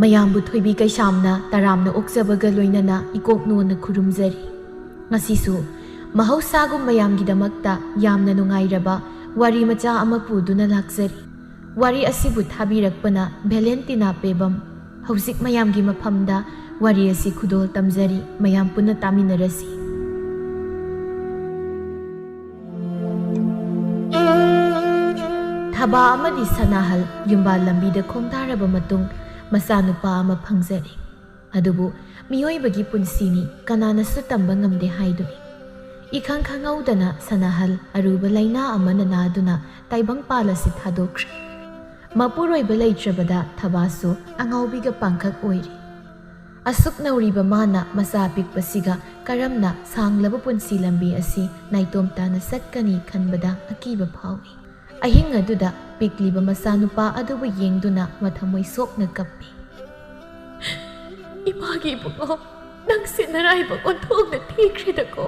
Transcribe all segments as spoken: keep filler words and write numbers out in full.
ꯃꯌꯥꯝꯕꯨ ꯊꯣꯏꯕꯤ ꯀꯩꯁꯥꯝꯅ ꯇꯔꯥꯝꯅ ꯑꯣꯛꯆꯕꯒ ꯂꯣꯏꯅꯅ ꯏꯀꯣꯛ ꯅꯣꯟꯅ ꯈꯨꯔꯨꯝꯖꯔꯤ꯫ ꯉꯁꯤꯁꯨ ꯃꯍꯧꯁꯥꯒꯨꯝ ꯃꯌꯥꯝꯒꯤꯗꯃꯛꯇ ꯌꯥꯝꯅ ꯅꯨꯡꯉꯥꯏꯔꯕ ꯋꯥꯔꯤ ꯃꯆꯥ ꯑꯃ ꯄꯨꯗꯨꯅ ꯂꯥꯛꯆꯔꯤ꯫ ꯋꯥꯔꯤ ꯑꯁꯤꯕꯨ ꯊꯥꯕꯤꯔꯛꯄꯅ ꯚꯦꯂꯦꯟꯇꯤꯅꯥ ꯄꯦꯕꯝ꯫ ꯍꯧꯖꯤꯛ ꯃꯌꯥꯝꯒꯤ ꯃꯐꯝꯗ ꯋꯥꯔꯤ ꯑꯁꯤ ꯈꯨꯗꯣꯜ ꯇꯝꯖꯔꯤ, ꯃꯌꯥꯝ ꯄꯨꯟꯅ ꯇꯥꯃꯤꯟꯅꯔꯁꯤ꯫ ꯊꯕꯥ ꯑꯃꯗꯤ ꯁꯅꯥꯍꯜ ꯌꯨꯝꯕꯥꯜ ꯂꯝꯕꯤꯗ ꯈꯣꯡꯗꯥꯔꯕ ꯃꯇꯨꯡ, ꯃꯆꯥꯅꯨꯄꯥ ꯑꯃ ꯐꯪꯖꯔꯦ꯫ ꯑꯗꯨꯕꯨ ꯃꯤꯑꯣꯏꯕꯒꯤ ꯄꯨꯟꯁꯤꯅꯤ, ꯀꯅꯥꯅꯁꯨ ꯇꯝꯕ ꯉꯝꯗꯦ ꯍꯥꯏꯗꯨꯅꯤ꯫ ꯏꯈꯪ ꯈꯪꯍꯧꯗꯅ ꯁꯅꯥꯍꯜ ꯑꯔꯨꯕ ꯂꯥꯏꯅꯥ ꯑꯃꯅ ꯅꯥꯗꯨꯅ ꯇꯥꯏꯕꯪꯄꯥꯜ ꯑꯁꯤ ꯊꯥꯗꯣꯛꯈ꯭ꯔꯦ꯫ ꯃꯄꯨꯔꯣꯏꯕ ꯂꯩꯇ꯭ꯔꯕꯗ ꯊꯕꯥꯁꯨ ꯑꯉꯥꯎꯕꯤꯒ ꯄꯥꯡꯈꯛ ꯑꯣꯏꯔꯤ꯫ ꯑꯁꯨꯛ ꯅꯧꯔꯤꯕ ꯃꯥꯅ ꯃꯆꯥ ꯑꯄꯤꯛꯄꯁꯤꯒ ꯀꯔꯝꯅ ꯁꯥꯡꯂꯕ ꯄꯨꯟꯁꯤ ꯂꯝꯕꯤ ꯑꯁꯤ ꯅꯥꯏꯇꯣꯝ ꯇꯥꯅ ꯆꯠꯀꯅꯤ ꯈꯟꯕꯗ ꯑꯀꯤꯕ ꯐꯥꯎꯏ꯫ ꯑꯍꯤꯡ ꯑꯗꯨꯗ ꯄꯤꯛꯂꯤꯕ ꯃꯆꯥꯅꯨꯄꯥ ꯑꯗꯨꯕꯨ ꯌꯦꯡꯗꯨꯅ ꯃꯊꯃꯣꯏ ꯁꯣꯛꯅ ꯀꯞꯄꯤ꯫ "ꯏꯃꯥꯒꯤ ꯏꯕꯨꯡꯉꯣ, ꯅꯪꯁꯦ ꯅꯔꯥꯏꯕꯛ ꯑꯣꯟꯊꯣꯛꯅ ꯊꯤꯈ꯭ꯔꯦꯗꯀꯣ꯫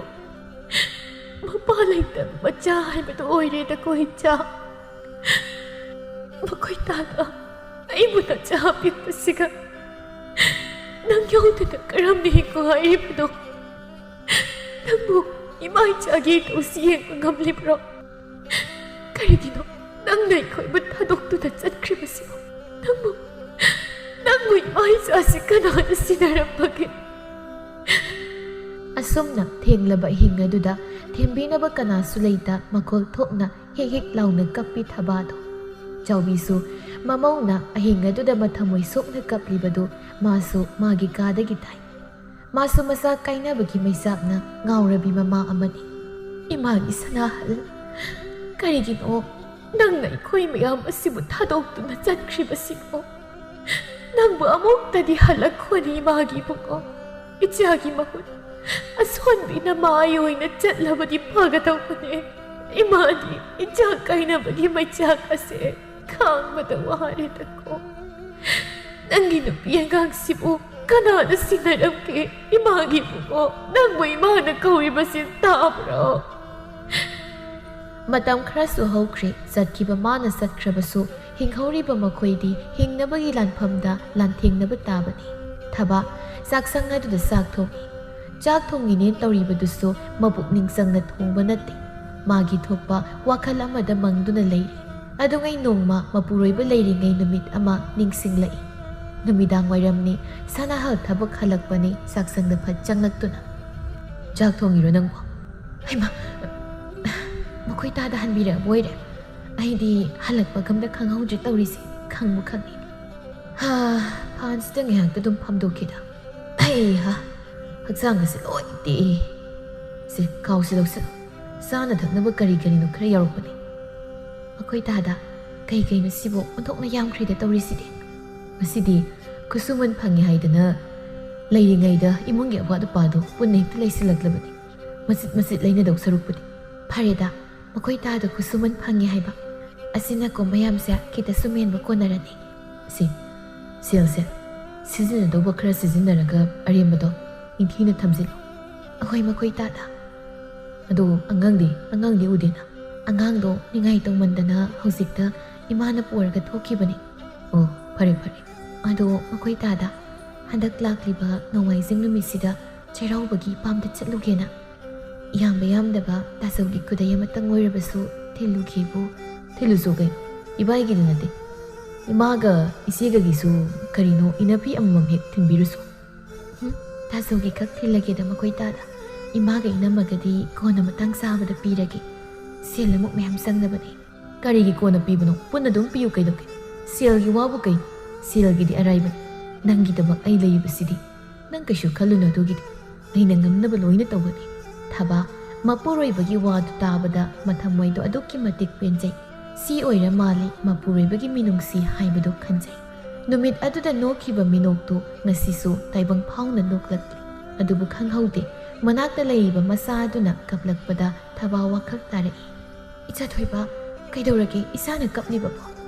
ꯃꯄꯥ ꯂꯩꯇꯕ ꯃꯆꯥ ꯍꯥꯏꯕꯗꯨ ꯑꯣꯏꯔꯦꯗꯀꯣ, ꯏꯆꯥ꯫ ꯃꯈꯣꯏ ꯇꯥꯅ ꯑꯩꯕꯨ ꯅꯆꯥ ꯑꯄꯤꯛꯄꯁꯤꯒ ꯅꯪ ꯌꯥꯎꯗꯅ ꯀꯔꯝꯅ ꯍꯤꯡꯉꯨ ꯍꯥꯏꯔꯤꯕꯅꯣ? ꯅꯪꯕꯨ ꯏꯃꯥ ꯏꯆꯥꯒꯤ ꯏꯊꯧꯁꯤ ꯌꯦꯡꯕ ꯉꯝꯂꯤꯕ꯭ꯔꯣ? ꯀꯔꯤꯒꯤꯅꯣ ꯅꯪꯅ ꯑꯩꯈꯣꯏꯕꯨ ꯊꯥꯗꯣꯛꯇꯨꯅ ꯆꯠꯈ꯭ꯔꯤꯕꯁꯤꯕꯨ? ꯅꯪꯕꯨ, ꯅꯪꯕꯨ ꯏꯃꯥ ꯏꯆꯥꯁꯤ ꯀꯅꯥꯅ ꯁꯤꯟꯅꯔꯝꯕꯒꯦ?" ꯑꯁꯨꯝꯅ ꯊꯦꯡꯂꯕ ꯑꯍꯤꯡ ꯑꯗꯨꯗ ꯊꯦꯝꯕꯤꯅꯕ ꯀꯅꯥꯁꯨ ꯂꯩꯇ, ꯃꯈꯣꯜ ꯊꯣꯛꯅ ꯍꯤꯛ ꯍꯤꯛ ꯂꯥꯎꯅ ꯀꯞꯄꯤ ꯊꯕꯥꯗꯣ꯫ ꯆꯥꯎꯕꯤꯁꯨ ꯃꯃꯧꯅ ꯑꯍꯤꯡ ꯑꯗꯨꯗ ꯃꯊꯃꯣꯏ ꯁꯣꯛꯅ ꯀꯞꯂꯤꯕꯗꯨ ꯃꯥꯁꯨ ꯃꯥꯒꯤ ꯀꯥꯗꯒꯤ ꯊꯥꯏ꯫ ꯃꯥꯁꯨ ꯃꯆꯥ ꯀꯥꯏꯅꯕꯒꯤ ꯃꯩꯆꯥꯛꯅ ꯉꯥꯎꯔꯕꯤ ꯃꯃꯥ ꯑꯃꯅꯤ꯫ "ꯏꯃꯥꯒꯤ ꯁꯅꯥꯍꯜ, ꯀꯔꯤꯒꯤꯅꯣ ꯅꯪꯅ ꯑꯩꯈꯣꯏ ꯃꯌꯥꯝ ꯑꯁꯤꯕꯨ ꯊꯥꯗꯣꯛꯇꯨꯅ ꯆꯠꯈ꯭ꯔꯤꯕꯁꯤꯕꯣ? ꯅꯪꯕꯨ ꯑꯃꯨꯛꯇꯗꯤ ꯍꯜꯂꯛꯈꯣꯅꯤ, ꯏꯃꯥꯒꯤ ꯏꯕꯨꯡꯉꯣ꯫ ꯏꯆꯥꯒꯤ ꯃꯍꯨꯠ ꯑꯁꯣꯟꯕꯤ ꯅꯃꯥ ꯑꯩ ꯑꯣꯏꯅ ꯆꯠꯂꯕꯗꯤ ꯐꯒꯗꯧꯕꯅꯦ꯫ ꯏꯃꯥꯗꯤ ꯏꯆꯥ ꯀꯥꯏꯅꯕꯒꯤ ꯃꯩꯆꯥꯛ ꯑꯁꯦ ꯈꯥꯡꯕꯗ ꯋꯥꯔꯦꯗꯀꯣ꯫ ꯅꯪꯒꯤ ꯅꯨꯄꯤ ꯑꯉꯥꯡꯁꯤꯕꯨ ꯀꯅꯥꯅ ꯁꯤꯟꯅꯔꯝꯒꯦ? ꯏꯃꯥꯒꯤ ꯏꯕꯨꯡꯉꯣ, ꯅꯪꯕꯨ ꯏꯃꯥꯅ ꯀꯧꯔꯤꯕꯁꯤ ꯇꯥꯕ꯭ꯔꯣ? ꯃꯇꯝ ꯈꯔꯁꯨ ꯍꯧꯈ꯭ꯔꯦ꯫ ꯆꯠꯈꯤꯕ ꯃꯥꯅ ꯆꯠꯈ꯭ꯔꯕꯁꯨ, ꯍꯤꯡꯍꯧꯔꯤꯕ ꯃꯈꯣꯏꯗꯤ ꯍꯤꯡꯅꯕꯒꯤ ꯂꯥꯟꯐꯝꯗ ꯂꯥꯟꯊꯦꯡꯅꯕ ꯇꯥꯕꯅꯤ꯫ ꯊꯕꯥ ꯆꯥꯛꯁꯪ ꯑꯗꯨꯗ ꯆꯥꯛ ꯊꯣꯡꯏ꯫ ꯆꯥꯛ ꯊꯣꯡꯉꯤꯅꯦ ꯇꯧꯔꯤꯕꯗꯨꯁꯨ ꯃꯄꯨꯛꯅꯤꯡ ꯆꯪꯅ ꯊꯣꯡꯕ ꯅꯠꯇꯦ꯫ ꯃꯥꯒꯤ ꯊꯣꯛꯄ ꯋꯥꯈꯜ ꯑꯃꯗ ꯃꯪꯗꯨꯅ ꯂꯩꯔꯤ꯫ ꯑꯗꯨꯉꯩ ꯅꯣꯡꯃ ꯃꯄꯨꯔꯣꯏꯕ ꯂꯩꯔꯤꯉꯩ ꯅꯨꯃꯤꯠ ꯑꯃ ꯅꯤꯡꯁꯤꯡꯂꯛꯏ꯫ ꯅꯨꯃꯤꯗꯥꯡ ꯋꯥꯏꯔꯝꯅꯤ, ꯁꯅꯥꯍꯜ ꯊꯕꯛ ꯍꯜꯂꯛꯄꯅꯤ ꯆꯥꯛꯁꯪꯗ ꯐꯠ ꯆꯪꯂꯛꯇꯨꯅ꯫ "ꯆꯥꯛ ꯊꯣꯡꯉꯤꯔꯣ ꯅꯪꯕꯣ?" "ꯍꯩꯃꯥ, ꯃꯈꯣꯏ ꯇꯥꯗ ꯍꯟꯕꯤꯔꯛꯑꯕ ꯑꯣꯏꯔꯦ꯫ ꯑꯩꯗꯤ ꯍꯜꯂꯛꯄꯒ ꯑꯝꯇ ꯈꯪꯍꯧꯗ꯭ꯔꯦ ꯇꯧꯔꯤꯁꯦ, ꯈꯪꯕꯨ ꯈꯪꯉꯤ꯫ ꯍꯥ, ꯐꯥꯟꯁꯤꯗ ꯉꯥꯏꯍꯥꯛꯇ ꯑꯗꯨꯝ ꯐꯝꯗꯣꯛꯈꯤꯗ꯫ ꯑꯩ ꯍꯥ, ꯍꯛꯆꯥꯡ ꯑꯁꯤ ꯂꯣꯏ ꯇꯦꯛꯏ꯫ ꯁꯦ, ꯈꯥꯎꯁꯤ ꯂꯧꯁꯤꯜꯂꯨ꯫ ꯆꯥꯅ ꯊꯛꯅꯕ ꯀꯔꯤ ꯀꯔꯤꯅꯣ ꯈꯔ ꯌꯥꯎꯔꯛꯄꯅꯤ꯫ ꯃꯈꯣꯏ ꯇꯥꯗ, ꯀꯩ ꯀꯩꯅꯣ ꯁꯤꯕꯨ ꯑꯣꯟꯊꯣꯛꯅ ꯌꯥꯝꯈ꯭ꯔꯦꯗ ꯇꯧꯔꯤꯁꯤꯗꯤ꯫ ꯉꯁꯤꯗꯤ ꯈꯨꯠꯁꯨꯃꯟ ꯐꯪꯉꯦ ꯍꯥꯏꯗꯅ ꯂꯩꯔꯤꯉꯩꯗ ꯏꯃꯨꯡꯒꯤ ꯑꯋꯥꯠ ꯑꯄꯥꯗꯣ ꯄꯨꯟꯅ ꯍꯦꯛꯇ ꯂꯩꯁꯤꯜꯂꯛꯂꯕꯅꯤ꯫ ꯃꯆꯤꯠ ꯃꯆꯤꯠ ꯂꯩꯅꯗꯧ ꯁꯔꯨꯛꯄꯨꯗꯤ꯫ ꯐꯔꯦꯗ, ꯃꯈꯣꯏ ꯇꯥꯗ ꯈꯨꯠꯁꯨꯃꯟ ꯐꯪꯉꯦ ꯍꯥꯏꯕ꯫ ꯑꯁꯤꯅꯀꯣ ꯃꯌꯥꯝꯁꯦ ꯈꯤꯇꯁꯨ ꯃꯦꯟꯕ ꯀꯣꯟꯅꯔꯅꯤ꯫ ꯁꯤ, ꯁꯦꯜꯁꯦ ꯁꯤꯖꯤꯟꯅꯗꯧꯕ ꯈꯔ ꯁꯤꯖꯤꯟꯅꯔꯒ ꯑꯔꯦꯝꯕꯗꯣ ꯅꯤꯡꯊꯤꯅ ꯊꯝꯖꯤꯜꯂꯨ꯫ ꯑꯩꯈꯣꯏ ꯃꯈꯣꯏ ꯇꯥꯗ꯫ ꯑꯗꯣ ꯑꯉꯥꯡꯗꯤ, ꯑꯉꯥꯡꯗꯤ ꯎꯗꯦꯅ? ꯑꯉꯥꯡꯗꯣ ꯅꯤꯡꯉꯥꯏ ꯇꯧꯃꯟꯗꯅ ꯍꯧꯖꯤꯛꯇ ꯏꯃꯥꯅ ꯄꯨꯔꯒ ꯊꯣꯛꯈꯤꯕꯅꯤ꯫ ꯑꯣ, ꯐꯔꯦ, ꯐꯔꯦ꯫ ꯑꯗꯣ ꯃꯈꯣꯏ ꯇꯥꯗ, ꯍꯟꯗꯛ ꯂꯥꯛꯂꯤꯕ ꯅꯣꯡꯃꯥꯏꯖꯤꯡ ꯅꯨꯃꯤꯠꯁꯤꯗ ꯆꯩꯔꯥꯎꯕꯒꯤ ꯄꯥꯝꯗ ꯆꯠꯂꯨꯒꯦꯅ꯫ ꯌꯥꯝꯕ ꯌꯥꯝꯗꯕ ꯇꯥꯆꯧꯒꯤ ꯈꯨꯗꯩ ꯑꯃꯇꯪ ꯑꯣꯏꯔꯕꯁꯨ ꯊꯤꯜꯂꯨꯒꯦꯕꯨ꯫ ꯊꯤꯜꯂꯨꯁꯨ ꯀꯩꯅꯣ? ꯏꯕꯥꯏꯒꯤꯗ ꯅꯠꯇꯦ꯫ ꯏꯃꯥꯒ ꯏꯆꯦꯒꯒꯤꯁꯨ ꯀꯔꯤꯅꯣ ꯏꯅꯐꯤ ꯑꯃꯃꯝ ꯍꯦꯛ ꯊꯤꯟꯕꯤꯔꯨꯁꯨ꯫ ꯍꯨꯝ, ꯇꯥꯆꯧꯒꯤ ꯈꯛ ꯊꯤꯜꯂꯒꯦꯗ ꯃꯈꯣꯏ ꯇꯥꯗ꯫ ꯏꯃꯥꯒ ꯏꯅꯝꯃꯒꯗꯤ ꯀꯣꯟꯅ ꯃꯇꯥꯡ ꯆꯥꯕꯗ ꯄꯤꯔꯒꯦ꯫ ꯁꯦꯜ ꯑꯃꯨꯛ ꯃꯌꯥꯝ ꯆꯪꯅꯕꯅꯦ꯫ ꯀꯔꯤꯒꯤ ꯀꯣꯟꯅ ꯄꯤꯕꯅꯣ? ꯄꯨꯟꯅ ꯑꯗꯨꯝ ꯄꯤꯌꯨ ꯀꯩꯗꯧꯒꯦ? ꯁꯦꯜꯒꯤ ꯋꯥꯕꯨ ꯀꯩ? ꯁꯦꯜꯒꯤꯗꯤ ꯑꯔꯥꯏꯕꯅꯤ꯫ ꯅꯪꯒꯤꯗꯃꯛ ꯑꯩ ꯂꯩꯔꯤꯕꯁꯤꯗꯤ꯫ ꯅꯪ ꯀꯩꯁꯨ ꯈꯜꯂꯨꯅꯨ ꯑꯗꯨꯒꯤꯗꯤ꯫ ꯑꯩꯅ ꯉꯝꯅꯕ ꯂꯣꯏꯅ ꯇꯧꯒꯅꯤ꯫ ꯊꯕꯥ, ꯃꯄꯨꯔꯣꯏꯕꯒꯤ ꯋꯥꯗꯨ ꯇꯥꯕꯗ ꯃꯊꯃꯣꯏꯗꯣ ꯑꯗꯨꯛꯀꯤ ꯃꯇꯤꯛ ꯄꯦꯟꯖꯩ꯫ ꯁꯤ ꯑꯣꯏꯔ ꯃꯥꯜꯂꯦ ꯃꯄꯨꯔꯣꯏꯕꯒꯤ ꯃꯤꯅꯨꯡꯁꯤ ꯍꯥꯏꯕꯗꯨ ꯈꯟꯖꯩ꯫ ꯅꯨꯃꯤꯠ ꯑꯗꯨꯗ ꯅꯣꯛꯈꯤꯕ ꯃꯤꯅꯣꯛꯇꯨ ꯉꯁꯤꯁꯨ ꯇꯥꯏꯕꯪ ꯐꯥꯎꯅ ꯅꯣꯛꯂꯛꯂꯤ꯫ ꯑꯗꯨꯕꯨ ꯈꯪꯍꯧꯗꯦ, ꯃꯅꯥꯛꯇ ꯂꯩꯔꯤꯕ ꯃꯆꯥ ꯑꯗꯨꯅ ꯀꯞꯂꯛꯄꯗ ꯊꯕꯥ ꯋꯥꯈꯜ ꯇꯥꯔꯛꯏ꯫ "ꯏꯆꯥ ꯊꯣꯏꯕ, ꯀꯩꯗꯧꯔꯒꯦ? ꯏꯆꯥꯅ ꯀꯞꯂꯤꯕꯕꯣ?"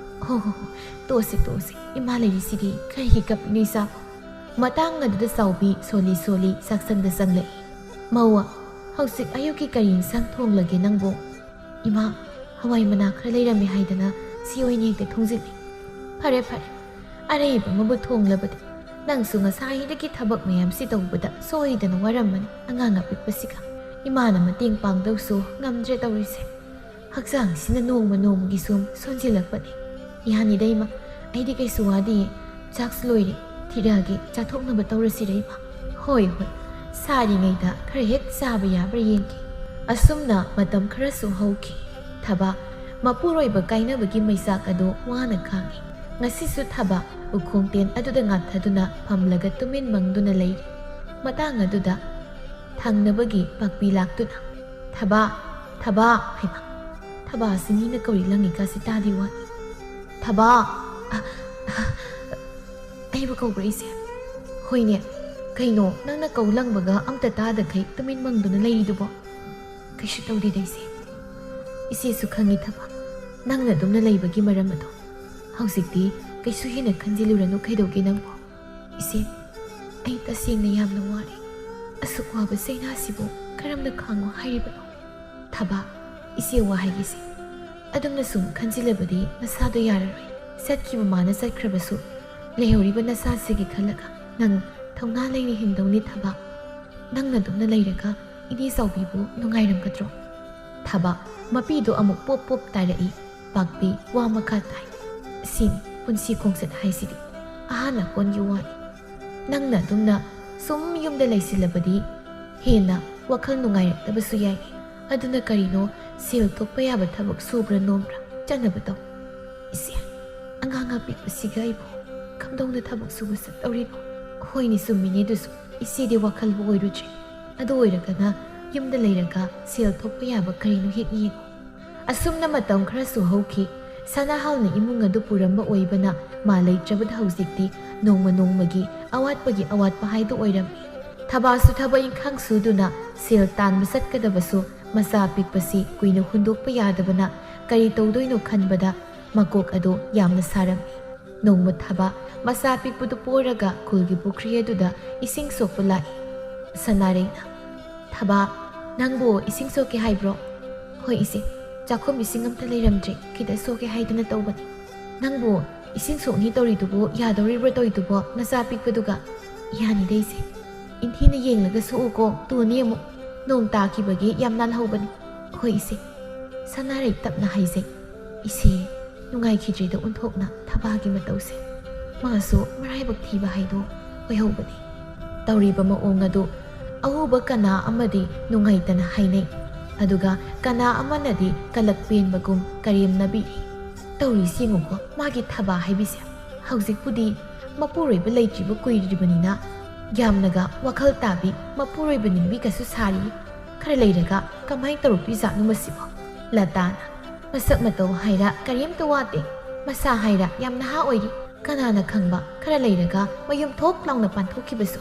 "ꯍꯣ, ꯍꯣ, ꯍꯣ, ꯇꯣꯛꯑꯁꯤ, ꯇꯣꯛꯑꯁꯤ꯫ ꯏꯃꯥ ꯂꯩꯔꯤꯁꯤꯗꯤ ꯀꯔꯤꯒꯤ ꯀꯞꯂꯤꯅꯣ ꯏꯆꯥꯕꯣ?" ꯃꯇꯥꯡ ꯑꯗꯨꯗ ꯆꯥꯎꯕꯤ ꯁꯣꯜꯂꯤ ꯁꯣꯜꯂꯤ ꯆꯥꯛꯁꯪꯗ ꯆꯪꯂꯛꯏ꯫ "ꯃꯧꯋꯥ, ꯍꯧꯖꯤꯛ ꯑꯌꯨꯛꯀꯤ ꯀꯔꯤ ꯏꯟꯁꯥꯡ ꯊꯣꯡꯂꯒꯦ ꯅꯪꯕꯨ?" "ꯏꯃꯥ, ꯍꯋꯥꯏ ꯃꯅꯥ ꯈꯔ ꯂꯩꯔꯝꯃꯦ ꯍꯥꯏꯗꯅ ꯁꯤ ꯑꯣꯏꯅ ꯍꯦꯛꯇ ꯊꯣꯡꯖꯤꯜꯂꯤ꯫" "ꯐꯔꯦ ꯐꯔꯦ, ꯑꯔꯩꯕ ꯑꯃꯕꯨ ꯊꯣꯡꯂꯕꯗꯤ꯫ ꯅꯪꯁꯨ ꯉꯁꯥꯏꯗꯒꯤ ꯊꯕꯛ ꯃꯌꯥꯝꯁꯤ ꯇꯧꯕꯗ ꯁꯣꯏꯗꯅ ꯋꯥꯔꯝꯃꯅꯤ꯫ ꯑꯉꯥꯡ ꯑꯄꯤꯛꯄꯁꯤꯒ ꯏꯃꯥꯅ ꯃꯇꯦꯡ ꯄꯥꯡꯗꯧꯁꯨ ꯉꯝꯗ꯭ꯔꯦ ꯇꯧꯔꯤꯁꯦ꯫ ꯍꯛꯆꯥꯡꯁꯤꯅ ꯅꯣꯡꯃ ꯅꯣꯡꯃꯒꯤ ꯁꯨꯝ ꯁꯣꯟꯖꯤꯜꯂꯛꯄꯅꯦ꯫ ꯌꯥꯅꯤꯗ ꯏꯃꯥ, ꯑꯩꯗꯤ ꯀꯩꯁꯨ ꯋꯥꯗꯤꯌꯦ꯫ ꯆꯥꯛꯁꯨ ꯂꯣꯏꯔꯦ, ꯊꯤꯔꯛꯑꯒꯦ, ꯆꯥꯊꯣꯛꯅꯕ ꯇꯧꯔꯁꯤꯔ ꯏꯃꯥ?" "ꯍꯣꯏ ꯍꯣꯏ, ꯁꯥꯔꯤꯉꯩꯗ ꯈꯔ ꯍꯦꯛ ꯆꯥꯕ ꯌꯥꯕ꯭ꯔꯥ ꯌꯦꯡꯒꯦ꯫" ꯑꯁꯨꯝꯅ ꯃꯇꯝ ꯈꯔꯁꯨ ꯍꯧꯈꯤ꯫ ꯊꯕꯥ, ꯃꯄꯨꯔꯣꯏꯕ ꯀꯥꯏꯅꯕꯒꯤ ꯃꯩꯆꯥꯛ ꯑꯗꯨ ꯋꯥꯅ ꯈꯥꯡꯉꯤ꯫ ꯉꯁꯤꯁꯨ ꯊꯕꯥ ꯎꯈꯣꯡꯇꯦꯟ ꯑꯗꯨꯗ ꯉꯥꯊꯗꯨꯅ ꯐꯝꯂꯒ ꯇꯨꯃꯤꯟ ꯃꯪꯗꯨꯅ ꯂꯩꯔꯤ꯫ ꯃꯇꯥꯡ ꯑꯗꯨꯗ ꯊꯪꯅꯕꯒꯤ ꯄꯥꯛꯄꯤ ꯂꯥꯛꯇꯨꯅ, "ꯊꯕꯥ, ꯊꯕꯥ!" ꯍꯩꯃꯥ, ꯊꯕꯥꯁꯤ ꯃꯤꯅ ꯀꯧꯔꯤ ꯂꯪꯉꯤꯀꯥꯁꯤ ꯇꯥꯗꯦ ꯋꯥꯅꯤ꯫ "ꯊꯕꯥ!" "ꯑ, ꯑ, ꯑꯩꯕꯨ ꯀꯧꯕ꯭ꯔꯥ ꯏꯆꯦ?" "ꯍꯣꯏꯅꯦ, ꯀꯩꯅꯣ ꯅꯪꯅ ꯀꯧ ꯂꯪꯕꯒ ꯑꯝꯇ ꯇꯥꯗꯈꯩ ꯇꯨꯃꯤꯟ ꯃꯪꯗꯨꯅ ꯂꯩꯔꯤꯗꯨꯕꯣ?" "ꯀꯩꯁꯨ ꯇꯧꯗꯦꯗ ꯏꯆꯦ꯫ ꯏꯆꯦꯁꯨ ꯈꯪꯉꯤ ꯊꯕꯥ, ꯅꯪꯅ ꯑꯗꯨꯝꯅ ꯂꯩꯕꯒꯤ ꯃꯔꯝ ꯑꯗꯣ꯫ ꯍꯧꯖꯤꯛꯇꯤ ꯀꯩꯁꯨ ꯍꯦꯟꯅ ꯈꯟꯖꯤꯜꯂꯨꯔꯅꯨ꯫ ꯀꯩꯗꯧꯒꯦ ꯅꯪꯕꯨ?" "ꯏꯆꯦ, ꯑꯩ ꯇꯁꯦꯡꯅ ꯌꯥꯝꯅ ꯋꯥꯔꯦ꯫ ꯑꯁꯨꯛ ꯋꯥꯕ ꯆꯩꯅꯥꯁꯤꯕꯨ ꯀꯔꯝꯅ ꯈꯥꯡꯉꯣ ꯍꯥꯏꯔꯤꯕꯅꯣ?" "ꯊꯕꯥ, ꯏꯆꯦ ꯋꯥ ꯍꯥꯏꯒꯦꯁꯦ꯫ ꯑꯗꯨꯝꯅ ꯁꯨꯝ ꯈꯟꯖꯤꯜꯂꯕꯗꯤ ꯅꯁꯥꯗꯣ ꯌꯥꯔꯔꯣꯏ꯫ ꯆꯠꯈꯤꯕ ꯃꯥꯅ ꯆꯠꯈ꯭ꯔꯕꯁꯨ, ꯂꯩꯍꯧꯔꯤꯕ ꯅꯁꯥꯁꯤꯒꯤ ꯈꯜꯂꯒ ꯅꯪ ꯊꯧꯅꯥ ꯂꯩꯅ ꯍꯤꯡꯗꯧꯅꯤ ꯊꯕꯥ꯫ ꯅꯪꯅ ꯑꯗꯨꯝꯅ ꯂꯩꯔꯒ ꯏꯅꯦ ꯆꯥꯎꯕꯤꯕꯨ ꯅꯨꯡꯉꯥꯏꯔꯝꯒꯗ꯭ꯔꯣ?" ꯊꯕꯥ, ꯃꯄꯤꯗꯨ ꯑꯃꯨꯛ ꯄꯣꯞ ꯄꯣꯞ ꯇꯥꯔꯛꯏ꯫ ꯄꯥꯛꯄꯤ, ꯋꯥ ꯃꯈꯥ ꯇꯥꯏ꯫ "ꯁꯤꯅꯤ ꯄꯨꯟꯁꯤ ꯈꯣꯡꯆꯠ ꯍꯥꯏꯁꯤꯗꯤ, ꯑꯍꯥꯟ ꯑꯀꯣꯟꯒꯤ ꯋꯥꯅꯤ꯫ ꯅꯪꯅ ꯑꯗꯨꯝꯅ ꯁꯨꯝ ꯌꯨꯝꯗ ꯂꯩꯁꯤꯜꯂꯕꯗꯤ ꯍꯦꯟꯅ ꯋꯥꯈꯜ ꯅꯨꯡꯉꯥꯏꯔꯛꯇꯕꯁꯨ ꯌꯥꯏ꯫ ꯑꯗꯨꯅ ꯀꯔꯤꯅꯣ ꯁꯦꯜ ꯊꯣꯛꯄ ꯌꯥꯕ ꯊꯕꯛ ꯁꯨꯕ꯭ꯔꯥ ꯅꯣꯝꯕ꯭ꯔꯥ ꯆꯠꯅꯕ ꯇꯧ꯫" "ꯏꯆꯦ, ꯑꯉꯥꯡ ꯑꯄꯤꯛꯄꯁꯤꯒ ꯑꯩꯕꯨ ꯀꯝꯗꯧꯅ ꯊꯕꯛ ꯁꯨꯕ ꯆꯠꯇꯧꯔꯤꯅꯣ?" "ꯍꯣꯏꯅꯦ, ꯆꯨꯝꯃꯤꯅꯦ ꯑꯗꯨꯁꯨ꯫ ꯏꯆꯦꯗꯤ ꯋꯥꯈꯜꯕꯨ ꯑꯣꯏꯔꯨꯗ꯭ꯔꯦ꯫ ꯑꯗꯨ ꯑꯣꯏꯔꯒꯅ ꯌꯨꯝꯗ ꯂꯩꯔꯒ ꯁꯦꯜ ꯊꯣꯛꯄ ꯌꯥꯕ ꯀꯔꯤꯅꯣ ꯍꯦꯛ ꯌꯦꯡꯉꯨ꯫" ꯑꯁꯨꯝꯅ ꯃꯇꯝ ꯈꯔꯁꯨ ꯍꯧꯈꯤ꯫ ꯁꯅꯥꯍꯥꯜꯅ ꯏꯃꯨꯡ ꯑꯗꯨ ꯄꯨꯔꯝꯕ ꯑꯣꯏꯕꯅ ꯃꯥ ꯂꯩꯇ꯭ꯔꯕꯗ ꯍꯧꯖꯤꯛꯇꯤ ꯅꯣꯡꯃ ꯅꯣꯡꯃꯒꯤ ꯑꯋꯥꯠꯄꯒꯤ ꯑꯋꯥꯠꯄ ꯍꯥꯏꯗꯨ ꯑꯣꯏꯔꯝꯃꯤ꯫ ꯊꯕꯥꯁꯨ ꯊꯕꯛ ꯏꯪꯈꯥꯡ ꯁꯨꯗꯨꯅ ꯁꯦꯜ ꯇꯥꯟꯕ ꯆꯠꯀꯗꯕꯁꯨ ꯃꯆꯥ ꯑꯄꯤꯛꯄꯁꯤ ꯀꯨꯏꯅ ꯍꯨꯟꯗꯣꯛꯄ ꯌꯥꯗꯕꯅ ꯀꯔꯤ ꯇꯧꯗꯣꯏꯅꯣ ꯈꯟꯕꯗ ꯃꯀꯣꯛ ꯑꯗꯨ ꯌꯥꯝꯅ ꯁꯥꯔꯝꯃꯤ꯫ ꯅꯣꯡꯃ ꯊꯕꯥ ꯃꯆꯥ ꯄꯤꯛꯄꯗꯨ ꯄꯣꯔꯒ ꯈꯨꯜꯒꯤ ꯄꯨꯈ꯭ꯔꯤ ꯑꯗꯨꯗ ꯏꯁꯤꯡ ꯁꯣꯛꯄ ꯂꯥꯛꯏ꯫ ꯁꯅꯥꯔꯩꯅ, "ꯊꯕꯥ, ꯅꯪꯕꯨ ꯏꯁꯤꯡ ꯁꯣꯛꯀꯦ ꯍꯥꯏꯕ꯭ꯔꯣ?" "ꯍꯣꯏ ꯏꯆꯦ, ꯆꯥꯛꯈꯨꯝ ꯏꯁꯤꯡ ꯑꯝꯇ ꯂꯩꯔꯝꯗ꯭ꯔꯦ, ꯈꯤꯇ ꯁꯣꯛꯀꯦ ꯍꯥꯏꯗꯅ ꯇꯧꯕꯅꯤ꯫ ꯅꯪꯕꯨ ꯏꯁꯤꯡ ꯁꯣꯛꯅꯤ ꯇꯧꯔꯤꯗꯨꯕꯨ ꯌꯥꯗꯧꯔꯤꯕ꯭ꯔꯣ ꯇꯧꯔꯤꯗꯨꯕꯣ, ꯅꯆꯥ ꯄꯤꯛꯄꯗꯨꯒ?" "ꯌꯥꯅꯤꯗ ꯏꯆꯦ, ꯏꯟꯊꯤꯅ ꯌꯦꯡꯂꯒ ꯁꯣꯛꯎꯀꯣ, ꯇꯨꯅꯤ ꯑꯃꯨꯛ ꯅꯣꯡ ꯇꯥꯈꯤꯕꯒꯤ ꯌꯥꯝ ꯅꯥꯜꯍꯧꯕꯅꯤ꯫" "ꯍꯣꯏ ꯏꯆꯦ꯫" ꯁꯅꯥꯔꯩ ꯇꯞꯅ ꯍꯥꯏꯖꯩ꯫ "ꯏꯆꯦ, ꯅꯨꯡꯉꯥꯏꯈꯤꯗ꯭ꯔꯦꯗ ꯑꯣꯟꯊꯣꯛꯅ ꯊꯕꯥꯒꯤ ꯃꯇꯧꯁꯦ꯫ ꯃꯥꯁꯨ ꯃꯔꯥꯏꯕꯛ ꯊꯤꯕ ꯍꯥꯏꯗꯣ ꯑꯣꯏꯍꯧꯕꯅꯤ꯫" ꯇꯧꯔꯤꯕ ꯃꯑꯣꯡ ꯑꯗꯨ ꯑꯎꯕ ꯀꯅꯥ ꯑꯃꯗꯤ ꯅꯨꯡꯉꯥꯏꯇꯅ ꯍꯥꯏꯅꯩ, ꯑꯗꯨꯒ ꯀꯅꯥ ꯑꯃꯅꯗꯤ ꯀꯂꯛ ꯄꯦꯟꯕꯒꯨꯝ ꯀꯔꯦꯝꯅꯕꯤꯔꯤ꯫ "ꯇꯧꯔꯤꯁꯤ ꯌꯦꯡꯉꯨꯀꯣ, ꯃꯥꯒꯤ ꯊꯕꯥ ꯍꯥꯏꯕꯤꯁꯦ꯫ ꯍꯧꯖꯤꯛꯄꯨꯗꯤ ꯃꯄꯨꯔꯣꯏꯕ ꯂꯩꯇ꯭ꯔꯤꯕ ꯀꯨꯏꯗ꯭ꯔꯤꯕꯅꯤꯅ ꯌꯥꯝꯅꯒ ꯋꯥꯈꯜ ꯇꯥꯕꯤ ꯃꯄꯨꯔꯣꯏꯕ ꯅꯤꯡꯕꯤꯒꯁꯨ ꯁꯥꯔꯤ꯫ ꯈꯔ ꯂꯩꯔꯒ ꯀꯃꯥꯏꯅ ꯇꯧꯔꯛꯇꯣꯏꯖꯥꯠꯅꯣ ꯃꯁꯤꯕꯣ?" ꯂꯇꯥꯅ, "ꯃꯁꯛ ꯃꯇꯧ ꯍꯥꯏꯔ ꯀꯔꯤꯝꯇ ꯋꯥꯠꯇꯦ꯫ ꯃꯁꯥ ꯍꯥꯏꯔ ꯌꯥꯝ ꯅꯍꯥ ꯑꯣꯏꯔꯤ꯫ ꯀꯅꯥꯅ ꯈꯪꯕ, ꯈꯔ ꯂꯩꯔꯒ ꯃꯌꯨꯝ ꯊꯣꯛ ꯂꯥꯎꯅ ꯄꯥꯟꯊꯣꯛꯈꯤꯕꯁꯨ?"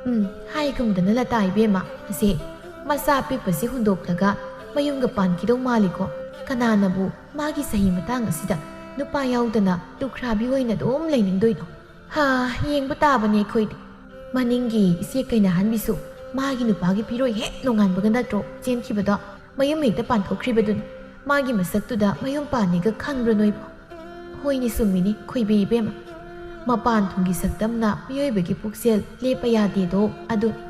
"ꯎꯝ, ꯍꯥꯏꯒꯨꯝꯗꯅ ꯂꯇꯥ ꯏꯕꯦꯝꯃ, ꯑꯁꯦ ꯃꯆꯥ ꯄꯤꯛꯄꯁꯤ ꯍꯨꯟꯗꯣꯛꯂꯒ ꯃꯌꯨꯝꯒ ꯄꯥꯟꯈꯤꯗꯧ ꯃꯥꯜꯂꯤꯀꯣ꯫ ꯀꯅꯥꯅꯕꯨ ꯃꯥꯒꯤ ꯆꯍꯤ ꯃꯇꯥꯡ ꯑꯁꯤꯗ ꯅꯨꯄꯥ ꯌꯥꯎꯗꯅ ꯂꯨꯈ꯭ꯔꯥꯕꯤ ꯑꯣꯏꯅ ꯑꯗꯨꯝ ꯂꯩꯅꯤꯡꯗꯣꯏꯅꯣ? ꯍꯥ, ꯌꯦꯡꯕ ꯇꯥꯕꯅꯤ ꯑꯩꯈꯣꯏꯗꯤ꯫" ꯃꯅꯤꯡꯒꯤ ꯏꯆꯦ ꯀꯩꯅꯥꯍꯟꯕꯤꯁꯨ ꯃꯥꯒꯤ ꯅꯨꯄꯥꯒꯤ ꯐꯤꯔꯣꯏ ꯍꯦꯛ ꯅꯣꯡꯉꯥꯟꯕꯒ ꯅꯠꯇ꯭ꯔꯣ ꯆꯦꯟꯈꯤꯕꯗꯣ? ꯃꯌꯨꯝ ꯍꯦꯛꯇ ꯄꯥꯟꯊꯣꯛꯈ꯭ꯔꯤꯕꯗꯨꯅꯤ꯫ ꯃꯥꯒꯤ ꯃꯁꯛꯇꯨꯗ ꯃꯌꯨꯝ ꯄꯥꯟꯅꯤꯒ ꯈꯪꯕ꯭ꯔꯣ ꯅꯣꯏꯕꯣ? ꯍꯣꯏꯅꯦ, ꯆꯨꯝꯃꯤꯅꯤ ꯈꯣꯏꯕꯤ ꯏꯕꯦꯝꯃ꯫ ꯃꯄꯥꯟ ꯊꯣꯡꯒꯤ ꯁꯛꯇꯝꯅ ꯃꯤꯑꯣꯏꯕꯒꯤ ꯄꯨꯛꯆꯦꯜ ꯂꯦꯞꯄ ꯌꯥꯗꯦꯗꯣ ꯑꯗꯨꯅꯤ꯫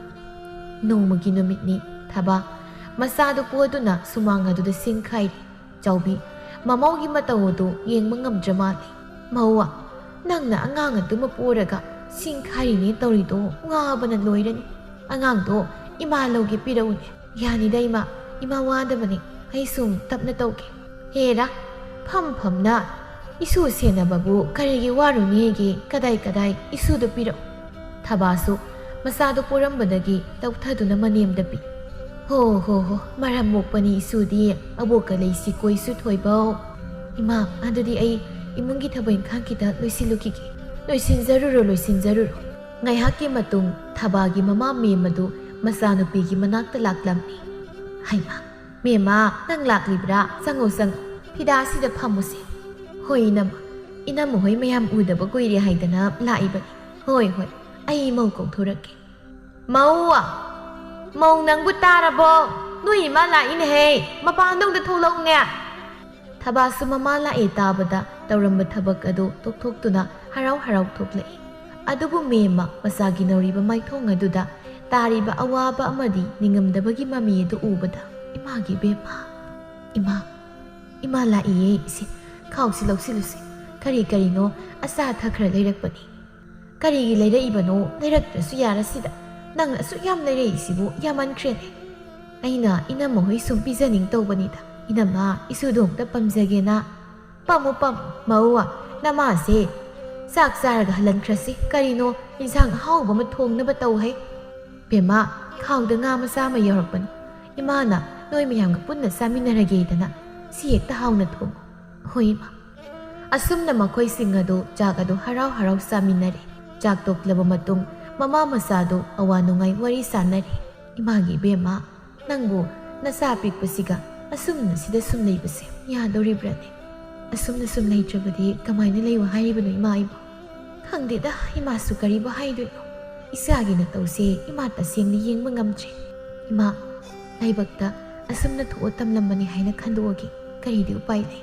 ꯅꯣꯡꯃꯒꯤ ꯅꯨꯃꯤꯠꯅꯤ꯫ ꯊꯕꯥ ꯃꯆꯥꯗꯨ ꯄꯣꯗꯨꯅ ꯁꯨꯃꯥꯡ ꯑꯗꯨꯗ ꯁꯤꯡꯈꯥꯏꯔꯤ꯫ ꯆꯥꯎꯕꯤ ꯃꯃꯧꯒꯤ ꯃꯇꯧ ꯑꯗꯨ ꯌꯦꯡꯕ ꯉꯝꯗ꯭ꯔ ꯃꯥꯜꯂꯦ꯫ "ꯃꯧꯋꯥ, ꯅꯪꯅ ꯑꯉꯥꯡ ꯑꯗꯨꯃ ꯄꯣꯔꯒ ꯁꯤꯡꯈꯥꯏꯔꯤꯅꯦ ꯇꯧꯔꯤꯗꯣ ꯉꯥꯕꯅ ꯂꯣꯏꯔꯅꯤ꯫ ꯑꯉꯥꯡꯗꯣ ꯏꯃꯥ ꯂꯧꯒꯦ ꯄꯤꯔꯛꯎꯅꯦ꯫" "ꯌꯥꯅꯤꯗ ꯏꯃꯥ, ꯏꯃꯥ ꯋꯥꯗꯕꯅꯤ, ꯑꯩ ꯁꯨꯝ ꯇꯞꯅ ꯇꯧꯒꯦ꯫" "ꯍꯦꯔꯥ, ꯐꯝ ꯐꯝꯅ ꯏꯁꯨ ꯁꯦꯟꯅꯕꯕꯨ ꯀꯔꯤꯒꯤ ꯋꯥꯔꯨꯅꯤꯒꯦ? ꯀꯗꯥꯏ ꯀꯗꯥꯏ ꯏꯁꯨꯗꯣ ꯄꯤꯔꯛꯎ꯫" ꯊꯕꯥꯁꯨ ꯃꯆꯥꯗꯣ ꯄꯣꯔꯝꯕꯗꯒꯤ ꯇꯧꯊꯗꯨꯅ ꯃꯅꯦꯝꯗ ꯄꯤ꯫ "ꯍꯣ ꯍꯣ ꯍꯣ, ꯃꯔꯝ ꯃꯣꯛꯄꯅꯤ ꯏꯁꯨꯗꯤ, ꯑꯕꯣꯛꯀ ꯂꯩꯁꯤ ꯀꯣꯏꯁꯨ ꯊꯣꯏꯕꯧ꯫" "ꯏꯃꯥ, ꯑꯗꯨꯗꯤ ꯑꯩ ꯏꯃꯨꯡꯒꯤ ꯊꯕꯛ ꯏꯪꯈꯥꯡ ꯈꯤꯇ ꯂꯣꯏꯁꯤꯜꯂꯨꯈꯤꯒꯦ꯫" "ꯂꯣꯏꯁꯤꯟꯖꯔꯨꯔꯣ, ꯂꯣꯏꯁꯤꯟꯖꯔꯨꯔꯣ꯫" ꯉꯥꯏꯍꯥꯛꯀꯤ ꯃꯇꯨꯡ ꯊꯕꯥꯒꯤ ꯃꯃꯥ ꯃꯦꯝ ꯑꯗꯨ ꯃꯆꯥꯅꯨꯄꯤꯒꯤ ꯃꯅꯥꯛꯇ ꯂꯥꯛꯂꯝꯃꯤ꯫ "ꯍꯩꯃꯥ, ꯃꯦꯝꯃ, ꯅꯪ ꯂꯥꯛꯂꯤꯕ꯭ꯔꯥ? ꯆꯪꯉꯣ, ꯆꯪꯉꯣ, ꯐꯤꯗꯥꯁꯤꯗ ꯐꯝꯃꯨꯁꯦ꯫" "ꯍꯣꯏ, ꯏꯅꯝꯃ, "ꯏꯅꯝꯃ ꯍꯣꯏ ꯃꯌꯥꯝ ꯎꯗꯕ ꯀꯨꯏꯔꯦ ꯍꯥꯏꯗꯅ ꯂꯥꯛꯏꯕꯅꯤ꯫ ꯍꯣꯏ, ꯍꯣꯏ, ꯑꯩ ꯃꯧ ꯀꯧꯊꯣꯔꯛꯀꯦ꯫" "ꯃꯧ! ꯃꯧ ꯅꯪꯕꯨ ꯇꯥꯔꯕꯣ? ꯅꯣꯏ ꯏꯃꯥ ꯂꯥꯛꯏꯅꯦꯍꯦ, ꯃꯄꯥꯟꯗ ꯑꯝꯇ ꯊꯣꯛꯂꯛꯎꯅꯦ꯫" ꯊꯕꯥꯁꯨ ꯃꯃꯥ ꯂꯥꯛꯑꯦ ꯇꯥꯕꯗ ꯇꯧꯔꯝꯕ ꯊꯕꯛ ꯑꯗꯨ ꯇꯣꯛꯊꯣꯛꯇꯨꯅ ꯍꯔꯥꯎ ꯍꯔꯥꯎ ꯊꯣꯛꯂꯛꯏ꯫ ꯑꯗꯨꯕꯨ ꯃꯦꯝꯃ ꯃꯆꯥꯒꯤ ꯅꯧꯔꯤꯕ ꯃꯥꯏꯊꯣꯡ ꯑꯗꯨꯗ ꯇꯥꯔꯤꯕ ꯑꯋꯥꯕ ꯑꯃꯗꯤ ꯅꯤꯡꯉꯝꯗꯕꯒꯤ ꯃꯃꯤ ꯑꯗꯨ ꯎꯕꯗ, ꯏꯃꯥꯒꯤ ꯕꯦꯝꯃ, ꯏꯃꯥ, ꯏꯃꯥ ꯂꯥꯛꯏꯌꯦ, ꯏꯁꯦ, ꯈꯥꯎꯁꯤ ꯂꯧꯁꯤꯜꯂꯨꯁꯤ꯫ ꯀꯔꯤ ꯀꯔꯤꯅꯣ ꯑꯆꯥ ꯑꯊꯛ ꯈꯔ ꯂꯩꯔꯛꯄꯅꯤ꯫ "ꯀꯔꯤꯒꯤ ꯂꯩꯔꯛꯏꯕꯅꯣ? ꯂꯩꯔꯛꯇ꯭ꯔꯁꯨ ꯌꯥꯔꯁꯤꯗ꯫ ꯅꯪ ꯑꯁꯨꯛ ꯌꯥꯝ ꯂꯩꯔꯛꯏꯁꯤꯕꯨ ꯌꯥꯝꯃꯟꯈ꯭ꯔꯦꯅꯦ꯫ ꯑꯩꯅ ꯏꯅꯝꯃ ꯍꯣꯏ ꯁꯨꯝ ꯄꯤꯖꯅꯤꯡ ꯇꯧꯕꯅꯤꯗ꯫ ꯏꯅꯝꯃ, ꯏꯁꯨꯗꯣ ꯑꯝꯇ ꯄꯝꯖꯒꯦꯅ꯫" "ꯄꯝꯃꯨ, ꯄꯝꯃꯨ, ꯃꯧ, ꯅꯃꯥꯁꯦ ꯆꯥꯛ ꯆꯥꯔꯒ ꯍꯜꯍꯟꯈ꯭ꯔꯁꯤ꯫ ꯀꯔꯤꯅꯣ, ꯏꯟꯁꯥꯡ ꯑꯍꯥꯎꯕ ꯑꯃ ꯊꯣꯡꯅꯕ ꯇꯧ ꯍꯩ꯫" "ꯕꯦꯝꯃ, ꯈꯥꯎꯗ ꯉꯥ ꯃꯆꯥ ꯑꯃ ꯌꯥꯎꯔꯛꯄꯅꯤ꯫ ꯏꯃꯥꯅ ꯅꯣꯏ ꯃꯌꯥꯝꯒ ꯄꯨꯟꯅ ꯆꯥꯃꯤꯟꯅꯔꯒꯦꯗꯅ꯫ ꯁꯤ ꯍꯦꯛꯇ ꯍꯥꯎꯅ ꯊꯣꯡꯉꯨ꯫" "ꯍꯣꯏ, ꯏꯃꯥ꯫" ꯑꯁꯨꯝꯅ ꯃꯈꯣꯏꯁꯤꯡ ꯑꯗꯨ ꯆꯥꯛ ꯑꯗꯨ ꯍꯔꯥꯎ ꯍꯔꯥꯎ ꯆꯥꯃꯤꯟꯅꯔꯦ꯫ ꯆꯥꯛ ꯇꯣꯛꯂꯕ ꯃꯇꯨꯡ ꯃꯃꯥ ꯃꯆꯥꯗꯨ ꯑꯋꯥ ꯅꯨꯡꯉꯥꯏ ꯋꯥꯔꯤ ꯁꯥꯟꯅꯔꯦ꯫ "ꯏꯃꯥꯒꯤ ꯏꯕꯦꯝꯃ, ꯅꯪꯕꯨ ꯅꯆꯥ ꯄꯤꯛꯄꯁꯤꯒ ꯑꯁꯨꯝꯅ ꯁꯤꯗ ꯁꯨꯝ ꯂꯩꯕꯁꯦ ꯌꯥꯗꯧꯔꯤꯕ꯭ꯔꯅꯦ? ꯑꯁꯨꯝꯅ ꯁꯨꯝ ꯂꯩꯇ꯭ꯔꯕꯗꯤ ꯀꯃꯥꯏꯅ ꯂꯩꯌꯨ ꯍꯥꯏꯔꯤꯕꯅꯣ, ꯏꯃꯥ ꯏꯕꯣ? ꯈꯪꯗꯦꯗ, ꯏꯃꯥꯁꯨ ꯀꯔꯤꯕꯨ ꯍꯥꯏꯗꯣꯏꯅꯣ? ꯏꯆꯥꯒꯤ ꯅꯇꯧꯁꯦ ꯏꯃꯥ ꯇꯁꯦꯡꯅ ꯌꯦꯡꯕ ꯉꯝꯗ꯭ꯔꯦ꯫ ꯏꯃꯥ, ꯂꯥꯏꯕꯛꯇ ꯑꯁꯨꯝꯅ ꯊꯣꯛꯑ ꯇꯝꯂꯝꯕꯅꯤ ꯍꯥꯏꯅ ꯈꯟꯗꯣꯛꯑꯒꯦ꯫ ꯀꯔꯤꯗꯤ ꯎꯄꯥꯏ ꯂꯩ?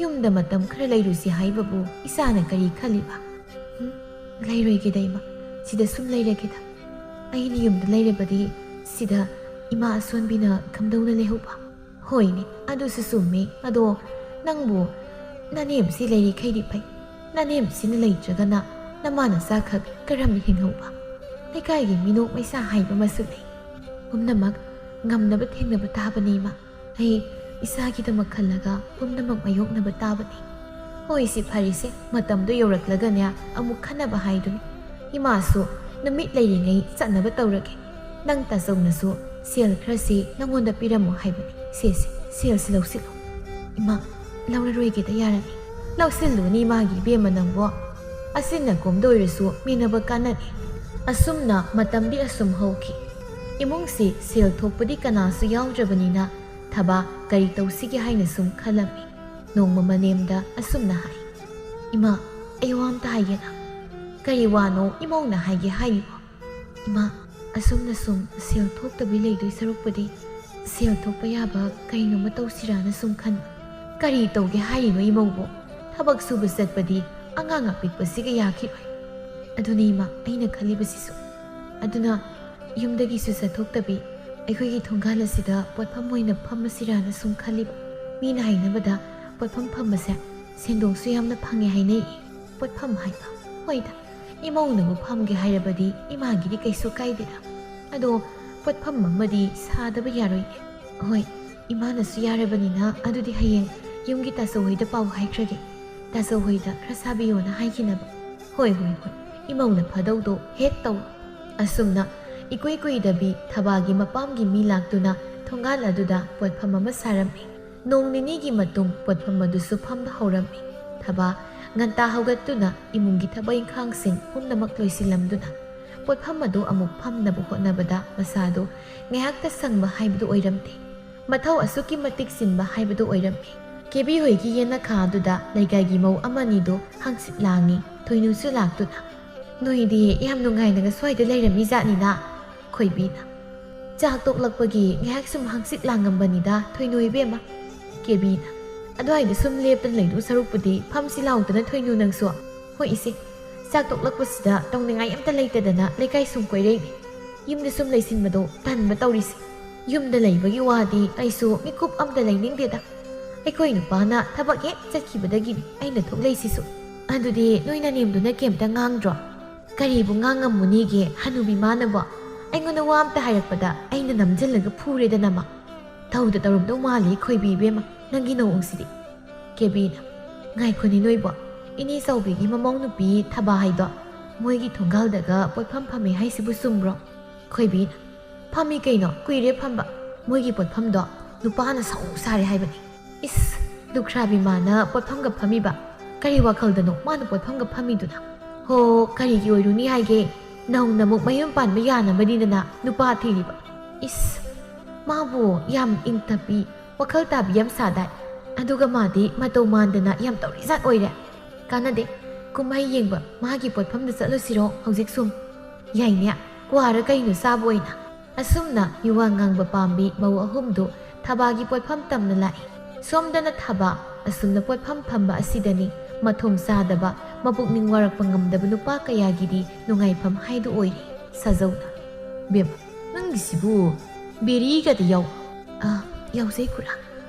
ꯌꯨꯝꯗ ꯃꯇꯝ ꯈꯔ ꯂꯩꯔꯨꯁꯤ ꯍꯥꯏꯕꯕꯨ ꯏꯆꯥꯅ ꯀꯔꯤ ꯈꯜꯂꯤꯕ? ꯎꯝ, ꯂꯩꯔꯣꯏꯒꯦꯗ, ꯏꯃꯥ꯫ ꯁꯤꯗ ꯁꯨꯝ ꯂꯩꯔꯒꯦꯗ꯫ ꯑꯩꯅ ꯌꯨꯝꯗ ꯂꯩꯔꯕꯗꯤ ꯁꯤꯗ ꯏꯃꯥ ꯑꯁꯣꯟꯕꯤꯅ ꯀꯝꯗꯧꯅ ꯂꯩꯍꯧꯕ?" "ꯍꯣꯏꯅꯦ, ꯑꯗꯨꯁꯨ ꯆꯨꯝꯃꯤ꯫ ꯑꯗꯣ ꯅꯪꯕꯨ ꯅꯅꯦꯝꯁꯤ ꯂꯩꯔꯤꯈꯩꯗꯤ ꯐꯩ꯫ ꯅꯅꯦꯝꯁꯤꯅ ꯂꯩꯇ꯭ꯔꯒꯅ ꯅꯃꯥ ꯅꯆꯥꯈꯛ ꯀꯔꯝꯅ ꯍꯤꯡꯍꯧꯕ? ꯂꯩꯀꯥꯏꯒꯤ ꯃꯤꯅꯣꯛ ꯃꯩꯁꯥ ꯍꯥꯏꯕ ꯑꯃꯁꯨ ꯂꯩ꯫ ꯄꯨꯝꯅꯃꯛ ꯉꯝꯅꯕ ꯊꯦꯡꯅꯕ ꯇꯥꯕꯅꯤ, ꯏꯃꯥ꯫ ꯑꯩ ꯏꯆꯥꯒꯤꯗꯃꯛ ꯈꯜꯂꯒ ꯄꯨꯝꯅꯃꯛ ꯃꯥꯌꯣꯛꯅꯕ ꯇꯥꯕꯅꯤ꯫ ꯍꯣꯏ, ꯁꯤ ꯐꯔꯦꯁꯦ, ꯃꯇꯝꯗꯣ ꯌꯧꯔꯛꯂꯒꯅꯦ ꯑꯃꯨꯛ ꯈꯟꯅꯕ ꯍꯥꯏꯗꯨꯅꯤ꯫ ꯏꯃꯥꯁꯨ ꯅꯨꯃꯤꯠ ꯂꯩꯔꯤꯉꯩ ꯆꯠꯅꯕ ꯇꯧꯔꯒꯦ꯫ ꯅꯪ ꯇꯥꯆꯧꯅꯁꯨ ꯁꯦꯜ ꯈꯔꯁꯤ ꯅꯪꯉꯣꯟꯗ ꯄꯤꯔꯝꯃꯣ ꯍꯥꯏꯕꯅꯤ꯫ ꯁꯦꯁꯦ, ꯁꯦꯜꯁꯤ ꯂꯧꯁꯤꯜꯂꯨ꯫" "ꯏꯃꯥ, ꯂꯧꯔꯔꯣꯏꯒꯦꯗ, ꯌꯥꯔꯅꯤ꯫" "ꯂꯧꯁꯤꯜꯂꯨꯅꯤ, ꯏꯃꯥꯒꯤ ꯏꯕꯦꯝꯃ ꯅꯪꯕꯣ꯫ ꯑꯁꯤꯟ ꯑꯀꯣꯝꯗ ꯑꯣꯏꯔꯁꯨ ꯃꯦꯟꯅꯕ ꯀꯥꯟꯅꯅꯤ꯫" ꯑꯁꯨꯝꯅ ꯃꯇꯝꯗꯤ ꯑꯁꯨꯝ ꯍꯧꯈꯤ꯫ ꯏꯃꯨꯡꯁꯤ ꯁꯦꯜ ꯊꯣꯛꯄꯗꯤ ꯀꯅꯥꯁꯨ ꯌꯥꯎꯗ꯭ꯔꯕꯅꯤꯅ ꯊꯕꯥ ꯀꯔꯤ ꯇꯧꯁꯤꯒꯦ ꯍꯥꯏꯅ ꯁꯨꯝ ꯈꯜꯂꯝꯃꯤ꯫ ꯅꯣꯡꯃ ꯃꯅꯦꯝꯗ ꯑꯁꯨꯝꯅ ꯍꯥꯏ꯫ "ꯏꯃꯥ, ꯑꯩ ꯋꯥ ꯑꯝꯇ ꯍꯥꯏꯒꯦꯅ꯫" "ꯀꯔꯤ ꯋꯥꯅꯣ ꯏꯃꯧꯅ ꯍꯥꯏꯒꯦ ꯍꯥꯏꯔꯤꯕꯣ?" "ꯏꯃꯥ, ꯑꯁꯨꯝꯅ ꯁꯨꯝ ꯁꯦꯜ ꯊꯣꯛꯇꯕꯤ ꯂꯩꯗꯣꯏ ꯁꯔꯨꯛꯄꯨꯗꯤ ꯁꯦꯜ ꯊꯣꯛꯄ ꯌꯥꯕ ꯀꯔꯤꯅꯣꯃ ꯇꯧꯁꯤꯔꯥꯅ ꯁꯨꯝ ꯈꯟꯕ꯫" "ꯀꯔꯤ ꯇꯧꯒꯦ ꯍꯥꯏꯔꯤꯅꯣ ꯏꯃꯧꯕꯨ? ꯊꯕꯛ ꯁꯨꯕ ꯆꯠꯄꯗꯤ ꯑꯉꯥꯡ ꯑꯄꯤꯛꯄꯁꯤꯒ ꯌꯥꯈꯤꯔꯣꯏ꯫" "ꯑꯗꯨꯅꯤ ꯏꯃꯥ ꯑꯩꯅ ꯈꯜꯂꯤꯕꯁꯤꯁꯨ꯫ ꯑꯗꯨꯅ ꯌꯨꯝꯗꯒꯤꯁꯨ ꯆꯠꯊꯣꯛꯇꯕꯤ ꯑꯩꯈꯣꯏꯒꯤ ꯊꯣꯡꯒꯥꯜ ꯑꯁꯤꯗ ꯄꯣꯠꯐꯝ ꯑꯣꯏꯅ ꯐꯝꯃꯁꯤꯔꯥꯅ ꯁꯨꯝ ꯈꯜꯂꯤꯕ꯫ ꯃꯤꯅ ꯍꯥꯏꯅꯕꯗ ꯄꯣꯠꯐꯝ ꯐꯝꯕꯁꯦ ꯁꯦꯟꯗꯣꯡꯁꯨ ꯌꯥꯝꯅ ꯐꯪꯉꯦ ꯍꯥꯏꯅꯩ꯫" "ꯄꯣꯠꯐꯝ ꯍꯥꯏꯕ? ꯍꯣꯏꯗ, ꯏꯃꯧꯅꯕꯨ ꯐꯝꯒꯦ ꯍꯥꯏꯔꯕꯗꯤ ꯏꯃꯥꯒꯤꯗꯤ ꯀꯩꯁꯨ ꯀꯥꯏꯗꯦꯗ꯫ ꯑꯗꯣ ꯄꯣꯠꯐꯝ ꯑꯃꯗꯤ ꯁꯥꯗꯕ ꯌꯥꯔꯣꯏꯅꯦ꯫" "ꯍꯣꯏ, ꯏꯃꯥꯅꯁꯨ ꯌꯥꯔꯕꯅꯤꯅ ꯑꯗꯨꯗꯤ ꯍꯌꯦꯡ ꯌꯨꯝꯒꯤ ꯇꯥꯆꯧ ꯍꯣꯏꯗ ꯄꯥꯎ ꯍꯥꯏꯈ꯭ꯔꯒꯦ꯫ ꯇꯥꯆꯧ ꯍꯣꯏꯗ ꯈꯔ ꯁꯥꯕꯤꯌꯣꯅ ꯍꯥꯏꯈꯤꯅꯕ꯫" "ꯍꯣꯏ, ꯍꯣꯏ, ꯍꯣꯏ, ꯏꯃꯧꯅ ꯐꯗꯧꯗꯣ ꯍꯦꯛ ꯇꯧꯔꯣ꯫" ꯑꯁꯨꯝꯅ ꯏꯀꯨꯏ ꯀꯨꯏꯗꯕꯤ ꯊꯕꯥꯒꯤ ꯃꯄꯥꯝꯒꯤ ꯃꯤ ꯂꯥꯛꯇꯨꯅ ꯊꯣꯡꯒꯥꯜ ꯑꯗꯨꯗ ꯄꯣꯠꯐꯝ ꯑꯃ ꯁꯥꯔꯝꯃꯤ꯫ ꯅꯣꯡ ꯅꯤꯅꯤꯒꯤ ꯃꯇꯨꯡ ꯄꯣꯠꯐꯝ ꯑꯗꯨꯁꯨ ꯐꯝꯕ ꯍꯧꯔꯝꯃꯤ꯫ ꯊꯕꯥ ꯉꯟꯇꯥ ꯍꯧꯒꯠꯇꯨꯅ ꯏꯃꯨꯡꯒꯤ ꯊꯕꯛ ꯏꯪꯈꯥꯡꯁꯤꯡ ꯄꯨꯝꯅꯃꯛ ꯂꯣꯏꯁꯤꯜꯂꯝꯗꯨꯅ ꯄꯣꯠꯐꯝ ꯑꯗꯨ ꯑꯃꯨꯛ ꯐꯝꯅꯕ ꯍꯣꯠꯅꯕꯗ ꯃꯁꯥꯗꯨ ꯉꯥꯏꯍꯥꯛꯇ ꯁꯪꯕ ꯍꯥꯏꯕꯗꯨ ꯑꯣꯏꯔꯝꯗꯦ꯫ ꯃꯊꯧ ꯑꯁꯨꯛꯀꯤ ꯃꯇꯤꯛ ꯆꯤꯟꯕ ꯍꯥꯏꯕꯗꯨ ꯑꯣꯏꯔꯝꯃꯤ꯫ ꯀꯦꯕꯤ ꯍꯣꯏꯒꯤ ꯌꯦꯅꯈꯥ ꯑꯗꯨꯗ ꯂꯩꯀꯥꯏꯒꯤ ꯃꯧ ꯑꯃꯅꯤꯗꯨ ꯍꯪꯆꯤꯠ ꯂꯥꯡꯉꯤ꯫ ꯊꯣꯏꯅꯨꯁꯨ ꯂꯥꯛꯇꯨꯅ, "ꯅꯣꯏꯗꯤ ꯌꯥꯝ ꯅꯨꯡꯉꯥꯏꯅꯒ ꯁ꯭ꯋꯥꯏꯗ ꯂꯩꯔꯝꯃꯤ ꯖꯥꯠꯅꯤꯅ꯫" ꯈꯣꯏꯕꯤꯅ, "ꯆꯥꯛ ꯇꯣꯛꯂꯛꯄꯒꯤ ꯉꯥꯏꯍꯥꯛ ꯁꯨꯝ ꯍꯪꯆꯤꯠ ꯂꯥꯡꯉꯝꯕꯅꯤꯗ ꯊꯣꯏꯅꯨ ꯏꯕꯦꯝꯃ꯫" ꯀꯦꯕꯤꯅ, "ꯑꯗꯨꯋꯥꯏꯗ ꯁꯨꯝ ꯂꯦꯞꯇꯅ ꯂꯩꯗꯧ ꯁꯔꯨꯛꯄꯨꯗꯤ ꯐꯝꯁꯤ ꯂꯥꯎꯗꯅ ꯊꯣꯏꯅꯨ ꯅꯪꯁꯨ꯫" "ꯍꯣꯏ ꯏꯆꯦ, ꯆꯥꯛ ꯇꯣꯛꯂꯛꯄꯁꯤꯗ ꯇꯧꯅꯤꯡꯉꯥꯏ ꯑꯝꯇ ꯂꯩꯇꯗꯅ ꯂꯩꯀꯥꯏ ꯁꯨꯝ ꯀꯣꯏꯔꯛꯏꯅꯤ꯫ ꯌꯨꯝꯗ ꯁꯨꯝ ꯂꯩꯁꯤꯟꯕꯗꯣ ꯇꯟꯕ ꯇꯧꯔꯤꯁꯦ꯫ ꯌꯨꯝꯗ ꯂꯩꯕꯒꯤ ꯋꯥꯗꯤ ꯑꯩꯁꯨ ꯃꯤꯀꯨꯞ ꯑꯝꯇ ꯂꯩꯅꯤꯡꯗꯦꯗ꯫ ꯑꯩꯈꯣꯏ ꯅꯨꯄꯥꯅ ꯊꯕꯛ ꯍꯦꯛ ꯆꯠꯈꯤꯕꯗꯒꯤꯅꯤ ꯑꯩꯅ ꯊꯣꯛꯂꯛꯏꯁꯤꯁꯨ꯫" "ꯑꯗꯨꯗꯤ ꯅꯣꯏ ꯅꯅꯦꯝꯗꯨꯅ ꯀꯩꯝꯇ ꯉꯥꯡꯗ꯭ꯔꯣ?" "ꯀꯔꯤꯕꯨ ꯉꯥꯡꯉꯝꯃꯨꯅꯤꯒꯦ, ꯍꯅꯨꯕꯤ ꯃꯥꯅꯕꯣ꯫ ꯑꯩꯉꯣꯟꯗ ꯋꯥ ꯑꯝꯇ ꯍꯥꯏꯔꯛꯄꯗ ꯑꯩꯅ ꯅꯝꯖꯜꯂꯒ ꯐꯨꯔꯦꯗꯅ ꯃꯥ꯫ ꯇꯧꯗ ꯇꯧꯔꯝꯗꯧ ꯃꯥꯜꯂꯤ ꯈꯣꯏꯕꯤ ꯏꯕꯦꯝꯃ, ꯅꯪꯒꯤ ꯅꯑꯣꯡꯁꯤꯗꯤ꯫" ꯀꯦꯕꯤꯅ, "ꯉꯥꯏꯈꯣꯅꯦ ꯅꯣꯏꯕꯣ, ꯏꯅꯦ ꯆꯥꯎꯕꯤꯒꯤ ꯃꯃꯧ ꯅꯨꯄꯤ ꯊꯕꯥ ꯍꯥꯏꯗꯣ ꯃꯣꯏꯒꯤ ꯊꯣꯡꯒꯥꯜꯗꯒ ꯄꯣꯠꯐꯝ ꯐꯝꯃꯦ ꯍꯥꯏꯁꯤꯕꯨ ꯆꯨꯝꯕ꯭ꯔꯣ?" ꯈꯣꯏꯕꯤꯅ, "ꯐꯝꯃꯤ ꯀꯩꯅꯣ, ꯀꯨꯏꯔꯦ ꯐꯝꯕ꯫ ꯃꯣꯏꯒꯤ ꯄꯣꯠꯐꯝꯗꯣ ꯅꯨꯄꯥꯅ ꯁꯧ ꯁꯥꯔꯦ ꯍꯥꯏꯕꯅꯤ꯫" "ꯏꯁ, ꯂꯨꯈ꯭ꯔꯥꯕꯤ ꯃꯥꯅ ꯄꯣꯠꯐꯝꯒ ꯐꯝꯃꯤꯕ? ꯀꯔꯤ ꯋꯥꯈꯜꯗꯅꯣ ꯃꯥꯅ ꯄꯣꯠꯐꯝꯒ ꯐꯝꯃꯤꯗꯨꯅ?" "ꯍꯣ, ꯀꯔꯤꯒꯤ ꯑꯣꯏꯔꯨꯅꯤ ꯍꯥꯏꯒꯦ? ꯅꯧꯅ ꯑꯃꯨꯛ ꯃꯌꯨꯝ ꯄꯥꯟꯕ ꯌꯥꯅꯕꯅꯤꯗꯅ ꯅꯨꯄꯥ ꯊꯤꯔꯤꯕ꯫" "ꯏꯁ, ꯃꯥꯕꯨ ꯌꯥꯝ ꯏꯪ ꯇꯞꯄꯤ, ꯋꯥꯈꯜ ꯇꯥꯕꯤ ꯌꯥꯝ ꯁꯥꯗꯥꯏ꯫ ꯑꯗꯨꯒ ꯃꯥꯗꯤ ꯃꯇꯧ ꯃꯥꯟꯗꯅ ꯌꯥꯝ ꯇꯧꯔꯤꯖꯥꯠ ꯑꯣꯏꯔꯦ꯫" "ꯀꯥꯟꯅꯗꯦ, ꯀꯨꯝꯍꯩ ꯌꯦꯡꯕ ꯃꯥꯒꯤ ꯄꯣꯠꯐꯝꯗ ꯆꯠꯂꯨꯁꯤꯔꯣ ꯍꯧꯖꯤꯛ ꯁꯨꯝ? ꯌꯥꯏꯅꯦ, ꯀ꯭ꯋꯥꯔ ꯀꯩꯅꯣ ꯆꯥꯕ ꯑꯣꯏꯅ?" ꯑꯁꯨꯝꯅ ꯌꯨꯋꯥ ꯉꯥꯡꯕ ꯄꯥꯝꯕꯤ ꯃꯧ ꯑꯍꯨꯝꯗꯨ ꯊꯕꯥꯒꯤ ꯄꯣꯠꯐꯝ ꯇꯝꯅ ꯂꯥꯛꯏ꯫ ꯁꯣꯝꯗꯅ ꯊꯕꯥ ꯑꯁꯨꯝꯅ ꯄꯣꯠꯐꯝ ꯐꯝꯕ ꯑꯁꯤꯗꯅꯤ ꯃꯊꯣꯡ ꯆꯥꯗꯕ, ꯃꯄꯨꯛꯅꯤꯡ ꯋꯥꯔꯛꯄ ꯉꯝꯗꯕ ꯅꯨꯄꯥ ꯀꯌꯥꯒꯤꯗꯤ ꯅꯨꯡꯉꯥꯏꯐꯝ ꯍꯥꯏꯗꯨ ꯑꯣꯏꯔꯤ ꯁꯥꯖꯧꯅ꯫ "ꯕꯦꯝꯃ, ꯅꯪꯒꯤꯁꯤꯕꯨ ꯕꯦꯔꯤꯒꯗꯤ ꯌꯥꯎ?" "ꯑꯥ, ꯌꯥꯎꯖꯩ ꯈꯨꯔꯥ꯫"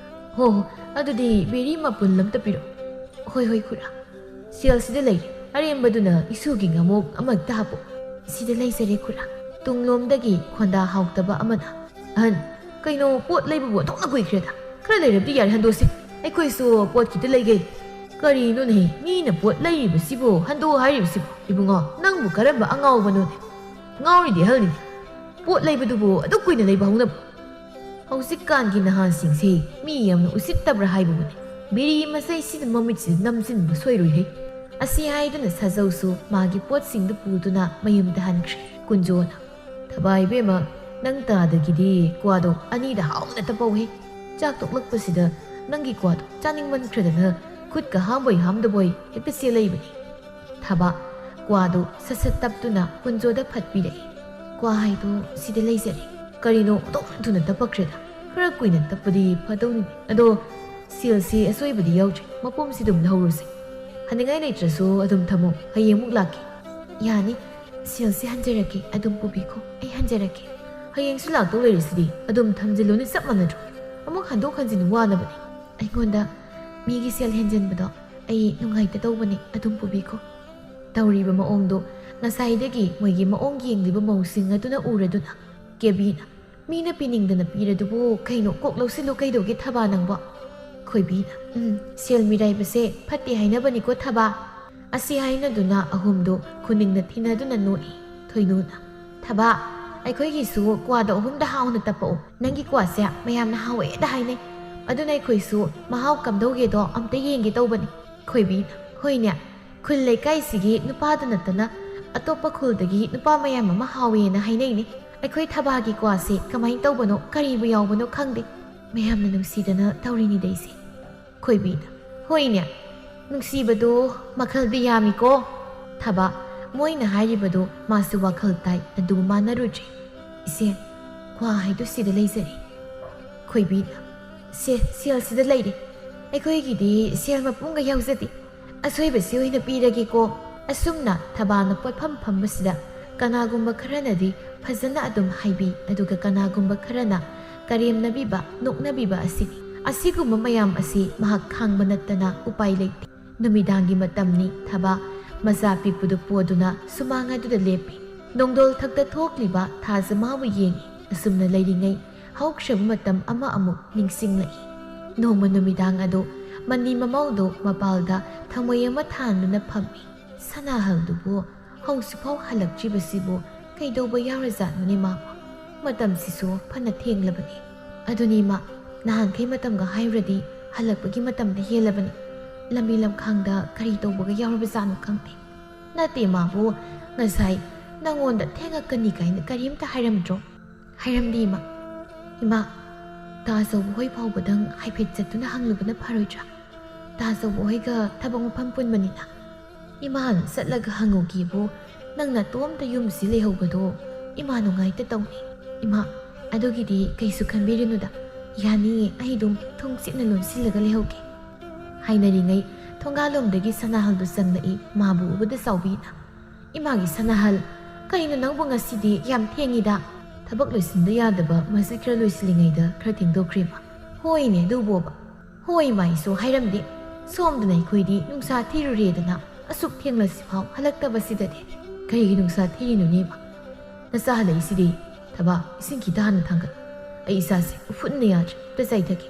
"ꯍꯣ ꯍꯣ, ꯑꯗꯨꯗꯤ ꯕꯦꯔꯤ ꯃꯄꯨꯟ ꯑꯝꯇ ꯄꯤꯔꯛꯑꯣ꯫" "ꯍꯣꯏ ꯍꯣꯏ ꯈꯨꯔꯥ꯫ ꯁꯦꯜꯁꯤꯗ ꯂꯩ, ꯑꯔꯦꯝꯕꯗꯨꯅ ꯏꯁꯨꯒꯤ ꯉꯥꯃꯣꯛ ꯑꯃ ꯍꯦꯛꯇ ꯍꯥꯞꯄꯣ꯫" "ꯁꯤꯗ ꯂꯩꯖꯔꯦ ꯈꯨꯔꯥ꯫" ꯇꯨꯡꯂꯣꯝꯗꯒꯤ ꯈꯣꯟꯗꯥ ꯍꯥꯎꯇꯕ ꯑꯃꯅ, "ꯑꯍꯟ, ꯀꯩꯅꯣ, ꯄꯣꯠ ꯂꯩꯕꯕꯨ ꯑꯣꯟꯊꯣꯛꯅ ꯀꯨꯏꯈ꯭ꯔꯦꯗ꯫ ꯈꯔ ꯂꯩꯔꯕꯗꯤ ꯌꯥꯔꯦ, ꯍꯟꯗꯣꯛꯁꯤ, ꯑꯩꯈꯣꯏꯁꯨ ꯄꯣꯠ ꯈꯤꯇ ꯂꯩꯒꯦ꯫" "ꯀꯔꯤꯅꯣꯅꯦꯍꯦ, ꯃꯤꯅ ꯄꯣꯠ ꯂꯩꯔꯤꯕꯁꯤꯕꯨ ꯍꯟꯗꯣꯛꯑꯣ ꯍꯥꯏꯔꯤꯕꯁꯤꯕꯨ? ꯏꯕꯨꯡꯉꯣ, ꯅꯪꯕꯨ ꯀꯔꯝꯕ ꯑꯉꯥꯎꯕꯅꯣꯅꯦ? ꯉꯥꯎꯔꯤꯗꯤ ꯑꯍꯜꯅꯤꯅꯦ꯫ ꯄꯣꯠ ꯂꯩꯕꯗꯨꯕꯨ ꯑꯗꯨꯛ ꯀꯨꯏꯅ ꯂꯩꯕ ꯍꯧꯅꯕ꯭ꯔꯣ?" ꯍꯧꯖꯤꯛꯀꯥꯟꯒꯤ ꯅꯍꯥꯁꯤꯡꯁꯦ ꯃꯤ ꯌꯥꯝꯅ ꯎꯁꯤꯠꯇꯕ꯭ꯔꯥ ꯍꯥꯏꯕꯕꯨꯅꯦ꯫ ꯕꯤꯔꯤ ꯃꯆꯩꯁꯤꯗ ꯃꯃꯤꯠꯁꯤꯗ ꯅꯝꯁꯤꯟꯕ ꯁꯣꯏꯔꯣꯏꯍꯦ꯫ ꯑꯁꯤ ꯍꯥꯏꯗꯨꯅ ꯁꯥꯖꯧꯁꯨ ꯃꯥꯒꯤ ꯄꯣꯠꯁꯤꯡꯗꯨ ꯄꯨꯗꯨꯅ ꯃꯌꯨꯝꯗ ꯍꯟꯈ꯭ꯔꯦ꯫ ꯀꯨꯟꯖꯣꯅ, "ꯊꯕꯥ ꯏꯕꯦꯝꯃ, ꯅꯪ ꯇꯥꯗꯒꯤꯗꯤ ꯀ꯭ꯋꯥꯗꯣ ꯑꯅꯤꯗ ꯍꯥꯎꯅ ꯇꯞꯄꯧꯍꯦ꯫ ꯆꯥꯛ ꯇꯣꯛꯂꯛꯄꯁꯤꯗ ꯅꯪꯒꯤ ꯀ꯭ꯋꯥꯗꯣ ꯆꯥꯅꯤꯡꯃꯟꯈ꯭ꯔꯗꯅ ꯈꯨꯠꯀ ꯍꯥꯝꯕꯣꯏ ꯍꯥꯝꯗꯕꯣꯏ ꯍꯦꯛꯇ ꯆꯦꯜꯂꯛꯏꯕꯅꯤ꯫" ꯊꯕꯥ ꯀ꯭ꯋꯥꯗꯨ ꯁꯠ ꯁꯠ ꯇꯞꯇꯨꯅ ꯀꯨꯟꯖꯣꯗ ꯐꯠ ꯄꯤꯔꯛꯏ꯫ "ꯀ꯭ꯋꯥ ꯍꯥꯏꯗꯣ ꯁꯤꯗ ꯂꯩꯖꯔꯦ꯫ ꯀꯔꯤꯅꯣ ꯑꯗꯨꯛ ꯊꯨꯅ ꯇꯞꯄꯛꯈ꯭ꯔꯦꯗ? ꯈꯔ ꯀꯨꯏꯅ ꯇꯞꯄꯗꯤ ꯐꯗꯧꯅꯤꯅꯦ꯫ ꯑꯗꯣ ꯁꯦꯜꯁꯤ ꯑꯁꯣꯏꯕꯗꯤ ꯌꯥꯎꯗ꯭ꯔꯦ, ꯃꯄꯨꯝꯁꯤ ꯑꯗꯨꯝ ꯂꯧꯔꯨꯁꯦ꯫ ꯍꯟꯅꯤꯡꯉꯥꯏ ꯂꯩꯇ꯭ꯔꯁꯨ ꯑꯗꯨꯝ ꯊꯝꯃꯣ, ꯍꯌꯦꯡꯃꯨꯛ ꯂꯥꯛꯀꯦ꯫" "ꯌꯥꯅꯤ, ꯁꯦꯜꯁꯤ ꯍꯟꯖꯔꯛꯀꯦ, ꯑꯗꯨꯝ ꯄꯨꯕꯤꯈꯣ, ꯑꯩ ꯍꯟꯖꯔꯛꯀꯦ꯫" "ꯍꯌꯦꯡꯁꯨ ꯂꯥꯛꯇꯧ ꯂꯩꯔꯤꯁꯤꯗꯤ, ꯑꯗꯨꯝ ꯊꯝꯖꯤꯜꯂꯨꯅꯦ, ꯆꯞ ꯃꯥꯟꯅꯗ꯭ꯔꯣ? ꯑꯃꯨꯛ ꯍꯟꯗꯣꯛ ꯍꯟꯖꯤꯟ ꯋꯥꯅꯕꯅꯦ꯫" "ꯑꯩꯉꯣꯟꯗ ꯃꯤꯒꯤ ꯁꯦꯜ ꯍꯦꯟꯖꯟꯕꯗꯣ ꯑꯩ ꯅꯨꯡꯉꯥꯏꯇ ꯇꯧꯕꯅꯦ, ꯑꯗꯨꯝ ꯄꯨꯕꯤꯈꯣ꯫" ꯇꯧꯔꯤꯕ ꯃꯑꯣꯡꯗꯣ ꯉꯁꯥꯏꯗꯒꯤ ꯃꯣꯏꯒꯤ ꯃꯑꯣꯡ ꯌꯦꯡꯂꯤꯕ ꯃꯧꯁꯤꯡ ꯑꯗꯨꯅ ꯎꯔꯗꯨꯅ ꯀꯦꯕꯤꯅ, "ꯃꯤꯅ ꯄꯤꯅꯤꯡꯗꯅ ꯄꯤꯔꯗꯨꯕꯨ ꯀꯩꯅꯣ, ꯀꯣꯛ ꯂꯧꯁꯤꯜꯂꯨ ꯀꯩꯗꯧꯒꯦ ꯊꯕꯥ ꯅꯪꯕꯣ?" ꯈꯣꯏꯕꯤꯅ, "ꯎꯝ, ꯁꯦꯜ ꯃꯤꯔꯥꯏꯕꯁꯦ ꯐꯠꯇꯦ ꯍꯥꯏꯅꯕꯅꯤꯀꯣ ꯊꯕꯥ꯫" ꯑꯁꯤ ꯍꯥꯏꯅꯗꯨꯅ ꯑꯍꯨꯝꯗꯨ ꯈꯨꯅꯤꯡꯅ ꯊꯤꯅꯗꯨꯅ ꯅꯣꯛꯏ꯫ ꯊꯣꯏꯅꯨꯅ, "ꯊꯕꯥ, ꯑꯩꯈꯣꯏꯒꯤꯁꯨ ꯀ꯭ꯋꯥꯗꯣ ꯑꯍꯨꯝꯗ ꯍꯥꯎꯅ ꯇꯞꯄꯛꯎ꯫ ꯅꯪꯒꯤ ꯀ꯭ꯋꯥꯁꯦ ꯃꯌꯥꯝꯅ ꯍꯥꯎꯋꯦꯗ ꯍꯥꯏꯅꯩ꯫ ꯑꯗꯨꯅ ꯑꯩꯈꯣꯏꯁꯨ ꯃꯍꯥꯎ ꯀꯝꯗꯧꯒꯦꯗꯣ ꯑꯝꯇ ꯌꯦꯡꯒꯦ ꯇꯧꯕꯅꯤ꯫" ꯈꯣꯏꯕꯤꯅ, "ꯍꯣꯏꯅꯦ, ꯈꯨꯜ ꯂꯩꯀꯥꯏꯁꯤꯒꯤ ꯅꯨꯄꯥꯗ ꯅꯠꯇꯅ ꯑꯇꯣꯞꯄ ꯈꯨꯜꯗꯒꯤ ꯅꯨꯄꯥ ꯃꯌꯥꯝ ꯑꯃ ꯍꯥꯎꯋꯦꯅ ꯍꯥꯏꯅꯩꯅꯦ꯫ ꯑꯩꯈꯣꯏ ꯊꯕꯥꯒꯤ ꯀ꯭ꯋꯥꯁꯦ ꯀꯃꯥꯏꯅ ꯇꯧꯕꯅꯣ, ꯀꯔꯤꯕꯨ ꯌꯥꯎꯕꯅꯣ ꯈꯪꯗꯦ꯫ ꯃꯌꯥꯝꯅ ꯅꯨꯡꯁꯤꯗꯅ ꯇꯧꯔꯤꯅꯤꯗ ꯏꯆꯦ꯫" ꯈꯣꯏꯕꯤꯅ, "ꯍꯣꯏꯅꯦ, ꯅꯨꯡꯁꯤꯕꯗꯣ ꯃꯈꯜꯗꯤ ꯌꯥꯝꯃꯤꯀꯣ꯫ ꯊꯕꯥ, ꯃꯣꯏꯅ ꯍꯥꯏꯔꯤꯕꯗꯣ ꯃꯥꯁꯨ ꯋꯥꯈꯜ ꯇꯥꯏ, ꯑꯗꯨꯕꯨ ꯃꯥꯟꯅꯔꯨꯗ꯭ꯔꯦ꯫ "ꯏꯆꯦ, ꯀ꯭ꯋꯥ ꯍꯥꯏꯗꯨ ꯁꯤꯗ ꯂꯩꯖꯔꯦ꯫ ꯈꯣꯏꯕꯤ, ꯁꯦ, ꯁꯦꯜꯁꯤꯗ ꯂꯩꯔꯦ꯫ ꯑꯩꯈꯣꯏꯒꯤꯗꯤ ꯁꯦꯜ ꯃꯄꯨꯝꯒ ꯌꯥꯎꯖꯗꯦ꯫ ꯑꯁꯣꯏꯕꯁꯤ ꯑꯣꯏꯅ ꯄꯤꯔꯒꯦꯀꯣ"꯫ ꯑꯁꯨꯝꯅ ꯊꯕꯥꯅ ꯄꯣꯠꯐꯝ ꯐꯝꯕꯁꯤꯗ ꯀꯅꯥꯒꯨꯝꯕ ꯈꯔꯅꯗꯤ ꯐꯖꯅ ꯑꯗꯨꯝ ꯍꯥꯏꯕꯤ, ꯑꯗꯨꯒ ꯀꯅꯥꯒꯨꯝꯕ ꯈꯔꯅ ꯀꯔꯦꯝꯅꯕꯤꯕ, ꯅꯣꯛꯅꯕꯤꯕ ꯑꯁꯤꯅꯤ꯫ ꯑꯁꯤꯒꯨꯝꯕ ꯃꯌꯥꯝ ꯑꯁꯤ ꯃꯍꯥꯛ ꯈꯥꯡꯕ ꯅꯠꯇꯅ ꯎꯄꯥꯏ ꯂꯩꯇꯦ꯫ ꯅꯨꯃꯤꯗꯥꯡꯒꯤ ꯃꯇꯝꯅꯤ꯫ ꯊꯕꯥ ꯃꯆꯥ ꯄꯤꯛꯄꯗꯨ ꯄꯣꯗꯨꯅ ꯁꯨꯃꯥꯡ ꯑꯗꯨꯗ ꯂꯦꯞꯄꯤ꯫ ꯅꯣꯡꯗꯣꯜ ꯊꯛꯇ ꯊꯣꯛꯂꯤꯕ ꯊꯥꯖ ꯃꯥꯕꯨ ꯌꯦꯡꯉꯤ꯫ ꯑꯁꯨꯝꯅ ꯂꯩꯔꯤꯉꯩ ꯍꯧꯈ꯭ꯔꯕ ꯃꯇꯝ ꯑꯃ ꯑꯃꯨꯛ ꯅꯤꯡꯁꯤꯡꯂꯛꯏ꯫ ꯅꯣꯡꯃ ꯅꯨꯃꯤꯗꯥꯡ ꯑꯗꯨ ꯃꯅꯤ ꯃꯃꯧꯗꯨ ꯃꯄꯥꯜꯗ ꯊꯃꯣꯏ ꯑꯃ ꯊꯥꯟꯗꯨꯅ ꯐꯝꯃꯤ꯫ ꯁꯅꯥꯍꯜꯗꯨꯕꯨ ꯍꯧꯖꯤꯛꯐꯥꯎ ꯍꯜꯂꯛꯇ꯭ꯔꯤꯕꯁꯤꯕꯨ ꯀꯩꯗꯧꯕ ꯌꯥꯎꯔꯖꯥꯠꯅꯣꯅꯦ ꯃꯥꯕꯨ? ꯃꯇꯝꯁꯤꯁꯨ ꯐꯅ ꯊꯦꯡꯂꯕꯅꯤ꯫ ꯑꯗꯨꯅꯤ ꯃꯥ, ꯅꯍꯥꯟꯈꯩ ꯃꯇꯝꯒ ꯍꯥꯏꯔꯨꯔꯗꯤ ꯍꯜꯂꯛꯄꯒꯤ ꯃꯇꯝꯗꯤ ꯍꯦꯜꯂꯕꯅꯤ꯫ ꯂꯝꯕꯤ ꯂꯝꯈꯥꯡꯗ ꯀꯔꯤ ꯇꯧꯕꯒ ꯌꯥꯎꯔꯕꯖꯥꯠꯅꯣ ꯈꯪꯗꯦ꯫ ꯅꯠꯇꯦ ꯃꯥꯕꯨ, ꯉꯁꯥꯏ ꯅꯪꯉꯣꯟꯗ ꯊꯦꯡꯉꯛꯀꯅꯤ ꯀꯥꯏꯅ ꯀꯔꯤꯝꯇ ꯍꯥꯏꯔꯝꯗ꯭ꯔꯣ? ꯍꯥꯏꯔꯝꯗꯦ ꯏꯃꯥ꯫ ꯏꯃꯥ, ꯇꯥ ꯑꯆꯧꯕ ꯍꯣꯏ ꯐꯥꯎꯕꯗꯪ ꯍꯥꯏꯐꯦꯠ ꯆꯠꯇꯨꯅ ꯍꯪꯂꯨꯕꯅ ꯐꯔꯣꯏꯗ꯭ꯔꯥ? ꯇꯥ ꯑꯆꯧꯕ ꯍꯣꯏꯒ ꯊꯕꯛ ꯃꯐꯝ ꯄꯨꯟꯕꯅꯤꯅ꯫ ꯏꯃꯥꯅ ꯆꯠꯂꯒ ꯍꯪꯉꯨꯒꯦꯕꯨ, ꯅꯪ ꯅꯇꯣꯝꯇ ꯌꯨꯝꯁꯤ ꯂꯩꯍꯧꯕꯗꯣ ꯏꯃꯥ ꯅꯨꯡꯉꯥꯏꯇ ꯇꯧꯅꯤ꯫ ꯏꯃꯥ, ꯑꯗꯨꯒꯤꯗꯤ ꯀꯩꯁꯨ ꯈꯟꯕꯤꯔꯨꯅꯨꯗ꯫ ꯌꯥꯅꯤꯌꯦ, ꯑꯩ ꯑꯗꯨꯝ ꯊꯣꯡ ꯆꯤꯠꯅ ꯂꯣꯟꯁꯤꯜꯂꯒ ꯂꯩꯍꯧꯒꯦ꯫ ꯍꯥꯏꯅꯔꯤꯉꯩ ꯊꯣꯡꯒꯥꯜꯂꯣꯝꯗꯒꯤ ꯁꯅꯥꯍꯜꯗꯨ ꯆꯪꯂꯛꯏ꯫ ꯃꯥꯕꯨ ꯎꯕꯗ ꯆꯥꯎꯕꯤꯅ, "ꯏꯃꯥꯒꯤ ꯁꯅꯥꯍꯜ, ꯀꯩꯅꯣ ꯅꯪꯕꯨ ꯉꯁꯤꯗꯤ ꯌꯥꯝ ꯊꯦꯡꯉꯤꯗ?" "ꯊꯕꯛ ꯂꯣꯏꯁꯤꯟꯕ ꯌꯥꯗꯕ ꯃꯁꯤ ꯈꯔ ꯂꯣꯏꯁꯤꯜꯂꯤꯉꯩꯗ ꯈꯔ ꯊꯦꯡꯗꯣꯛꯈ꯭ꯔꯦ ꯏꯃꯥ꯫" "ꯍꯣꯏꯅꯦ ꯑꯗꯨꯕꯣꯕ꯫ ꯍꯣꯏ ꯏꯃꯥ, ꯑꯩꯁꯨ ꯍꯥꯏꯔꯝꯗꯦ꯫ ꯁꯣꯝꯗꯅ ꯑꯩꯈꯣꯏꯗꯤ ꯅꯨꯡꯁꯥ ꯊꯤꯔꯨꯔꯦꯗꯅ ꯑꯁꯨꯛ ꯊꯦꯡꯂꯁꯤꯐꯥꯎ ꯍꯜꯂꯛꯇꯕꯁꯤꯗꯗꯤ꯫ ꯀꯩꯒꯤ ꯅꯨꯡꯁꯥ ꯊꯤꯔꯤꯅꯣꯅꯦ ꯏꯃꯥ? ꯅꯆꯥ ꯍꯜꯂꯛꯏꯁꯤꯗꯤ꯫ ꯊꯕꯥ, ꯏꯁꯤꯡ ꯈꯤꯇ ꯍꯥꯟꯅ ꯊꯥꯡꯒꯠ꯫ ꯑꯩ ꯏꯁꯥꯁꯦ ꯎꯐꯨꯟꯅ ꯌꯥꯗ꯭ꯔꯦ꯫ ꯑꯝꯇ ꯆꯥꯏꯊꯒꯦ꯫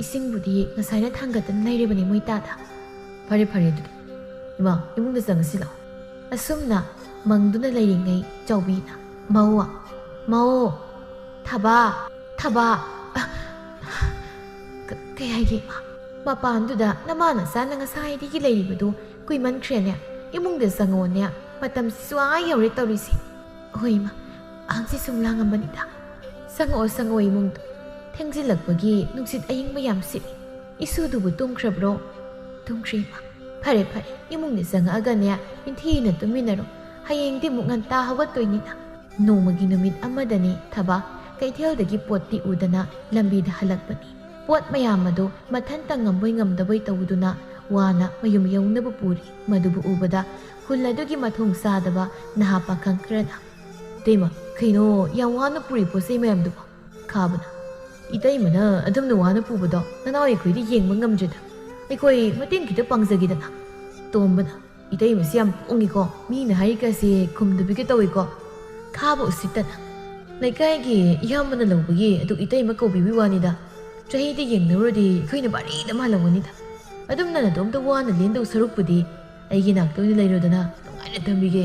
ꯏꯁꯤꯡꯕꯨꯗꯤ ꯉꯁꯥꯏꯅ ꯊꯥꯡꯒꯠꯇꯅ ꯂꯩꯔꯕꯅꯦ ꯃꯣꯏ ꯇꯥꯗ꯫ ꯐꯔꯦ, ꯐꯔꯦ ꯑꯗꯨꯗꯤ꯫ ꯏꯃꯥ, ꯏꯃꯨꯡꯗ ꯆꯪꯉꯁꯤ ꯂꯥꯛꯑꯣ꯫ ꯑꯁꯨꯝꯅ ꯃꯪꯗꯨꯅ ꯂꯩꯔꯤꯉꯩ ꯆꯥꯎꯕꯤꯅ, "ꯃꯧ, ꯃꯧ, ꯊꯕꯥ, ꯊꯕꯥ, ꯑ, ꯀ-, ꯀꯩ ꯍꯥꯏꯒꯦ ꯏꯃꯥ? ꯃꯄꯥꯟꯗꯨꯗ ꯅꯃꯥ ꯅꯆꯥꯅ ꯉꯁꯥꯏꯗꯒꯤ ꯂꯩꯔꯤꯕꯗꯨ ꯀꯨꯏꯃꯟꯈ꯭ꯔꯦꯅꯦ꯫ ꯏꯃꯨꯡꯗ ꯆꯪꯉꯛꯑꯣꯅꯦ꯫ ꯃꯇꯝꯁꯤꯁꯨ ꯑꯥ ꯌꯧꯔꯦ ꯇꯧꯔꯤꯁꯦ꯫" "ꯍꯣꯏ ꯏꯃꯥ, ꯑꯍꯟꯁꯤ ꯁꯨꯝ ꯂꯥꯡꯉꯝꯕꯅꯤꯗ꯫ ꯆꯪꯉꯛꯑꯣ, ꯆꯪꯉꯛꯑꯣ ꯏꯃꯨꯡꯗ꯫ ꯊꯦꯡꯖꯤꯜꯂꯛꯄꯒꯤ ꯅꯨꯡꯁꯤꯠ ꯑꯏꯪꯕ ꯌꯥꯝ ꯁꯤꯠꯂꯤ꯫ ꯏꯁꯨꯗꯨꯕꯨ ꯇꯨꯝꯈ꯭ꯔꯕ꯭ꯔꯣ?" "ꯇꯨꯝꯈ꯭ꯔꯦ ꯏꯃꯥ꯫ "ꯐꯔꯦ ꯐꯔꯦ, ꯏꯃꯨꯡꯗ ꯆꯪꯉꯛꯑꯒꯅꯦ ꯅꯤꯡꯊꯤꯅ ꯇꯨꯝꯃꯤꯟꯅꯔꯣ꯫ ꯍꯌꯦꯡꯗꯤ ꯑꯃꯨꯛ ꯉꯟꯇꯥ ꯍꯧꯒꯠꯇꯣꯏꯅꯤꯅ"꯫ ꯅꯣꯡꯃꯒꯤ ꯅꯨꯃꯤꯠ ꯑꯃꯗꯅꯤ ꯊꯕꯥ ꯀꯩꯊꯦꯜꯗꯒꯤ ꯄꯣꯠ ꯇꯤꯛꯎꯗꯅ ꯂꯝꯕꯤꯗ ꯍꯜꯂꯛꯄꯅꯤ꯫ ꯄꯣꯠ ꯃꯌꯥꯝ ꯑꯗꯨ ꯃꯊꯟꯇ ꯉꯝꯕꯣꯏ ꯉꯝꯗꯕꯣꯏ ꯇꯧꯗꯨꯅ ꯋꯥꯅ ꯃꯌꯨꯝ ꯌꯧꯅꯕ ꯄꯨꯔꯤ꯫ ꯃꯗꯨꯕꯨ ꯎꯕꯗ ꯈꯨꯜ ꯑꯗꯨꯒꯤ ꯃꯊꯣꯡ ꯆꯥꯗꯕ ꯅꯍꯥ ꯄꯥꯈꯪ ꯈꯔꯅ, "ꯏꯇꯩꯃ, ꯀꯩꯅꯣ ꯌꯥꯝ ꯋꯥꯅ ꯄꯨꯔꯤ ꯄꯣꯠ ꯆꯩ ꯃꯌꯥꯝꯗꯨꯕꯣ?" ꯈꯥꯕꯅ, "ꯏꯇꯩꯃꯅ ꯑꯗꯨꯝꯅ ꯋꯥꯅ ꯄꯨꯕꯗꯣ ꯅꯅꯥꯎ ꯑꯩꯈꯣꯏꯗꯤ ꯌꯦꯡꯕ ꯉꯝꯗ꯭ꯔꯦꯗ꯫ ꯑꯩꯈꯣꯏ ꯃꯇꯦꯡ ꯈꯤꯇ ꯄꯥꯡꯖꯒꯦꯗꯅ"꯫ ꯇꯣꯝꯕꯅ, "ꯏꯇꯩꯃꯁꯤ ꯌꯥꯝ ꯄꯣꯡꯉꯤꯀꯣ, ꯃꯤꯅ ꯍꯥꯏꯔꯤꯒꯁꯦ ꯈꯨꯝꯗꯕꯤꯒ ꯇꯧꯏꯀꯣ"꯫ ꯈꯥꯕ ꯎꯁꯤꯠꯇꯅ, "ꯂꯩꯀꯥꯏꯒꯤ ꯏꯌꯥꯝꯕꯅ ꯂꯧꯕꯒꯤ ꯑꯗꯨ ꯏꯇꯩꯃ ꯀꯧꯕꯤꯕꯒꯤ ꯋꯥꯅꯤꯗ꯫ ꯆꯍꯤꯗ ꯌꯦꯡꯅꯔꯨꯔꯗꯤ ꯑꯩꯈꯣꯏꯅ ꯚꯥꯔꯤꯗ ꯃꯥꯜꯂꯝꯒꯅꯤꯗ꯫ ꯑꯗꯨꯝꯅ ꯅꯇꯣꯝꯇ ꯋꯥꯅ ꯂꯦꯟꯗꯧ ꯁꯔꯨꯛꯄꯨꯗꯤ ꯑꯩꯒꯤ ꯅꯥꯛꯇ ꯑꯣꯏꯅ ꯂꯩꯔꯣꯗꯅ ꯅꯨꯡꯉꯥꯏꯅ ꯊꯝꯕꯤꯒꯦ꯫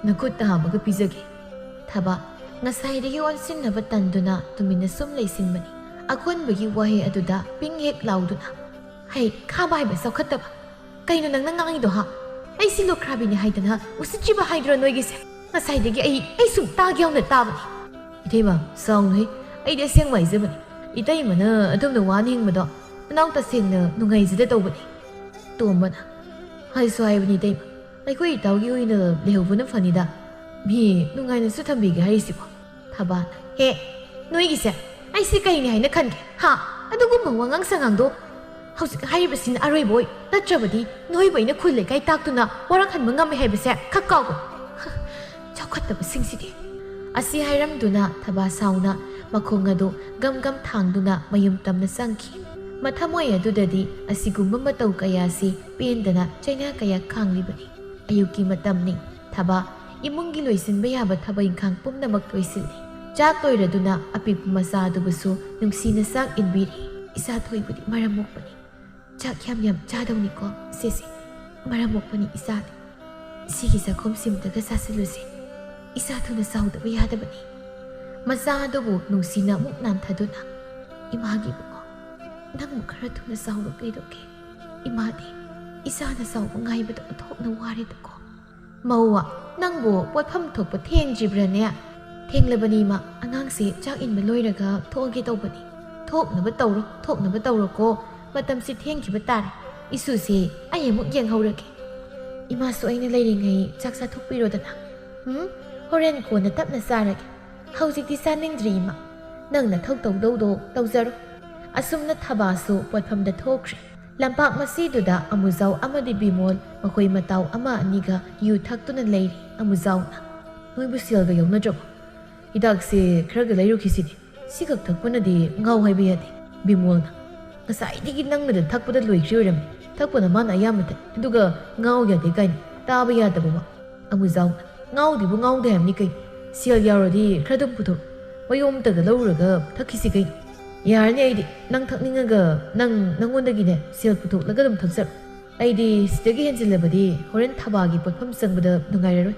ꯅꯈꯨꯠꯇ ꯍꯥꯝꯃꯒ ꯄꯤꯖꯒꯦ"꯫ ꯊꯕꯥ ꯉꯁꯥꯏꯗꯒꯤ ꯑꯣꯟꯁꯤꯟꯅꯕ ꯇꯟꯗꯨꯅ ꯇꯨꯃꯤꯟꯅ ꯁꯨꯝ ꯂꯩꯁꯤꯟꯕꯅꯤ꯫ ꯑꯀꯣꯟꯕꯒꯤ ꯋꯥꯍꯩ ꯑꯗꯨꯗ ꯄꯤꯡ ꯍꯦꯛ ꯂꯥꯎꯗꯨꯅ, "ꯍꯩ, ꯈꯥꯕ ꯍꯥꯏꯕ ꯆꯥꯎꯈꯠꯇꯕ! ꯀꯩꯅꯣ ꯅꯪꯅ ꯉꯥꯡꯉꯤꯗꯣ, ꯍꯥ? ꯑꯩꯁꯤ ꯂꯨꯈ꯭ꯔꯥꯕꯤꯅꯤ ꯍꯥꯏꯗꯅ ꯎꯁꯤꯠꯇ꯭ꯔꯤꯕ ꯍꯥꯏꯗ꯭ꯔꯣ ꯅꯣꯏꯒꯤꯁꯦ? ꯉꯁꯥꯏꯗꯒꯤ ꯑꯩ, ꯑꯩ ꯁꯨꯝ ꯇꯥꯒꯦ ꯌꯥꯎꯅ ꯇꯥꯕꯅꯤ"꯫ "ꯏꯇꯩꯃ, ꯁꯥꯎꯅꯨꯍꯦ, ꯑꯩꯗꯤ ꯑꯁꯦꯡꯕ ꯍꯥꯏꯖꯕꯅꯤ꯫ ꯏꯇꯩꯃꯅ ꯑꯗꯨꯝꯅ ꯋꯥꯅ ꯍꯤꯡꯕꯗꯣ ꯅꯅꯥꯎ ꯇꯁꯦꯡꯅ ꯅꯨꯡꯉꯥꯏꯖꯗ ꯇꯧꯕꯅꯤ"꯫ ꯇꯣꯝꯕꯅ, "ꯍꯥꯏꯁꯨ ꯍꯥꯏꯕꯅꯤ ꯏꯇꯩꯃ, ꯑꯩꯈꯣꯏ ꯏꯇꯥꯎꯒꯤ ꯑꯣꯏꯅ ꯂꯩꯍꯧꯕꯅ ꯐꯅꯤꯗ꯫ ꯃꯤ ꯅꯨꯡꯉꯥꯏꯅꯁꯨ ꯊꯝꯕꯤꯒꯦ ꯍꯥꯏꯔꯤꯁꯤꯕꯣ"꯫ ꯊꯕꯥꯅ, "ꯍꯦ, ꯅꯣꯏꯒꯤꯁꯦ ꯑꯩꯁꯤ ꯀꯩꯅꯤ ꯍꯥꯏꯅ ꯈꯟꯒꯦ, ꯍꯥ? ꯑꯗꯨꯒꯨꯝꯕ ꯋꯥꯉꯥꯡ ꯁꯉꯥꯡꯗꯣ ꯍꯧꯖꯤꯛ ꯍꯥꯏꯔꯤꯕꯁꯤꯅ ꯑꯔꯣꯏꯕ ꯑꯣꯏ, ꯅꯠꯇ꯭ꯔꯕꯗꯤ ꯅꯣꯏꯕꯨ ꯑꯩꯅ ꯈꯨꯜ ꯂꯩꯀꯥꯏ ꯇꯥꯛꯇꯨꯅ ꯋꯥꯔꯛꯍꯟꯕ ꯉꯝꯃꯦ ꯍꯥꯏꯕꯁꯦ ꯈꯛ ꯀꯥꯎꯒꯣ꯫ ꯆꯥꯎꯈꯠꯇꯕꯁꯤꯡꯁꯤꯗꯤ"꯫ ꯑꯁꯤ ꯍꯥꯏꯔꯝꯗꯨꯅ ꯊꯕꯥ ꯁꯥꯎꯅ ꯃꯈꯣꯡ ꯑꯗꯨ ꯒꯝ ꯒꯝ ꯊꯥꯡꯗꯨꯅ ꯃꯌꯨꯝ ꯇꯝꯅ ꯆꯪꯈꯤ꯫ ꯃꯊꯃꯣꯏ ꯑꯗꯨꯗꯗꯤ ꯑꯁꯤꯒꯨꯝꯕ ꯃꯇꯧ ꯀꯌꯥꯁꯤ ꯄꯦꯟꯗꯅ ꯆꯩꯅꯥ ꯀꯌꯥ ꯈꯥꯡꯂꯤꯕꯅꯤ꯫ ꯑꯌꯨꯛꯀꯤ ꯃꯇꯝꯅꯤ꯫ ꯊꯕꯥ ꯏꯃꯨꯡꯒꯤ ꯂꯣꯏꯁꯤꯟꯕ ꯌꯥꯕ ꯊꯕꯛ ꯏꯪꯈꯥꯡ ꯄꯨꯝꯅꯃꯛ ꯂꯣꯏꯁꯤꯜꯂꯤ꯫ ꯆꯥꯛ ꯂꯣꯏꯔꯗꯨꯅ ꯑꯄꯤꯛꯄ ꯃꯆꯥ ꯑꯗꯨꯕꯨꯁꯨ ꯅꯨꯡꯁꯤꯅ ꯆꯥꯛ ꯏꯟꯕꯤꯔꯤ꯫ "ꯏꯆꯥ ꯊꯣꯏꯕꯨꯗꯤ ꯃꯔꯝ ꯃꯣꯛꯄꯅꯤ꯫ ꯆꯥꯛ ꯌꯥꯝ ꯌꯥꯝ ꯆꯥꯗꯧꯅꯤꯀꯣ꯫ ꯁꯦ ꯁꯦ, ꯃꯔꯝ ꯃꯣꯛꯄꯅꯤ ꯏꯆꯥꯗꯤ꯫ ꯁꯤꯒꯤ ꯆꯥꯛꯈꯨꯝꯁꯤꯃꯇꯒ ꯆꯥꯁꯤꯜꯂꯨꯁꯦ꯫ ꯏꯆꯥ ꯊꯨꯅ ꯆꯥꯎꯗꯕ ꯌꯥꯗꯕꯅꯤ"꯫ ꯃꯆꯥ ꯑꯗꯨꯕꯨ ꯅꯨꯡꯁꯤꯅ ꯑꯃꯨꯛ ꯅꯥꯟꯊꯗꯨꯅ, "ꯏꯃꯥꯒꯤ ꯏꯕꯨꯡꯉꯣ, ꯅꯪꯕꯨ ꯈꯔ ꯊꯨꯅ ꯆꯥꯎꯔꯣ ꯀꯩꯗꯧꯒꯦ? ꯏꯃꯥꯗꯤ ꯏꯆꯥꯅ ꯆꯥꯎꯕ ꯉꯥꯏꯕꯗ ꯑꯣꯟꯊꯣꯛꯅ ꯋꯥꯔꯦꯗꯀꯣ"꯫ "ꯃꯧꯋꯥ, ꯅꯪꯕꯨ ꯄꯣꯠꯐꯝ ꯊꯣꯛꯄ ꯊꯦꯡꯗ꯭ꯔꯤꯕ꯭ꯔꯥꯅꯦ?" "ꯊꯦꯡꯂꯕꯅꯤ ꯏꯃꯥ, ꯑꯉꯥꯡꯁꯦ ꯆꯥꯛ ꯏꯟꯕ ꯂꯣꯏꯔꯒ ꯊꯣꯛꯑꯒꯦ ꯇꯧꯕꯅꯤ"꯫ "ꯊꯣꯛꯅꯕ ꯇꯧꯔꯣ, ꯊꯣꯛꯅꯕ ꯇꯧꯔꯣꯀꯣ, ꯃꯇꯝꯁꯤ ꯊꯦꯡꯈꯤꯕ ꯇꯥꯔꯦ"꯫ "ꯏꯁꯨꯁꯦ, ꯑꯩ ꯑꯃꯨꯛ ꯌꯦꯡꯍꯧꯔꯒꯦ꯫ ꯏꯃꯥꯁꯨ ꯑꯩꯅ ꯂꯩꯔꯤꯉꯩ ꯆꯥꯛ ꯆꯥꯊꯣꯛꯄꯤꯔꯣꯗꯅ꯫ ꯎꯝ, ꯍꯣꯔꯦꯟ ꯀꯣꯟꯅ ꯇꯞꯅ ꯆꯥꯔꯒꯦ꯫ ꯍꯧꯖꯤꯛꯇꯤ ꯆꯥꯅꯤꯡꯗ꯭ꯔꯤ, ꯏꯃꯥ꯫ ꯅꯪ ꯅꯊꯧ ꯇꯧꯗꯧꯗꯣ ꯇꯧꯖꯔꯣ"꯫ ꯑꯁꯨꯝꯅ ꯊꯕꯥꯁꯨ ꯄꯣꯠꯐꯝꯗ ꯊꯣꯛꯈ꯭ꯔꯦ꯫ ꯂꯝꯄꯥꯛ ꯃꯁꯤꯗꯨꯗ ꯑꯃꯨꯖꯥꯎ ꯑꯃꯗꯤ ꯕꯤꯃꯣꯜ ꯃꯈꯣꯏ ꯃꯇꯥꯎ ꯑꯃ ꯑꯅꯤꯒ ꯌꯨ ꯊꯛꯇꯨꯅ ꯂꯩꯔꯤ꯫ ꯑꯃꯨꯖꯥꯎꯅ, "ꯅꯣꯏꯕꯨ ꯁꯦꯜꯒ ꯌꯥꯎꯅꯗ꯭ꯔꯕꯣ? ꯍꯤꯗꯥꯛꯁꯦ ꯈꯔꯒ ꯂꯩꯔꯨꯈꯤꯁꯤꯅꯦ꯫ ꯁꯤꯈꯛ ꯊꯛꯄꯅꯗꯤ ꯉꯥꯎ ꯍꯥꯏꯕ ꯌꯥꯗꯦ"꯫ ꯕꯤꯃꯣꯜꯅ, "ꯉꯁꯥꯏꯗꯒꯤ ꯅꯪꯅꯗ ꯊꯛꯄꯗ ꯂꯣꯏꯈ꯭ꯔꯤ ꯑꯣꯏꯔꯝꯃꯤ꯫ ꯊꯛꯄꯅ ꯃꯥꯅ ꯑꯌꯥꯝꯕ ꯊꯛꯏ꯫ ꯑꯗꯨꯒ ꯉꯥꯎ ꯌꯥꯗꯦ ꯀꯥꯏꯅ ꯇꯥꯕ ꯌꯥꯗꯕ ꯋꯥ"꯫ ꯑꯃꯨꯖꯥꯎꯅ, "ꯉꯥꯎꯗꯦꯕꯨ ꯉꯥꯎꯗꯦ ꯍꯥꯏꯕꯅꯤ ꯀꯩꯅꯣ꯫ ꯁꯦꯜ ꯌꯥꯎꯔꯗꯤ ꯈꯔ ꯑꯗꯨꯝ ꯄꯨꯊꯣꯔꯛꯑꯣ꯫ ꯃꯌꯣꯝꯇꯒ ꯂꯧꯔꯨꯔꯒ ꯊꯛꯈꯤꯁꯤ ꯀꯩꯅꯣ"꯫ "ꯌꯥꯔꯅꯤ, ꯑꯩꯗꯤ ꯅꯪ ꯊꯛꯅꯤꯡꯉꯒ ꯅꯪ ꯅꯪꯉꯣꯟꯗꯒꯤꯅꯦ ꯁꯦꯜ ꯄꯨꯊꯣꯛꯂꯒ ꯑꯗꯨꯝ ꯊꯛꯆꯔꯣ꯫ ꯑꯩꯗꯤ ꯁꯤꯗꯒꯤ ꯍꯦꯟꯖꯤꯜꯂꯕꯗꯤ ꯍꯣꯔꯦꯟ ꯊꯕꯥꯒꯤ ꯄꯣꯠꯐꯝ ꯆꯪꯕꯗ ꯅꯨꯡꯉꯥꯏꯔꯔꯣꯏ꯫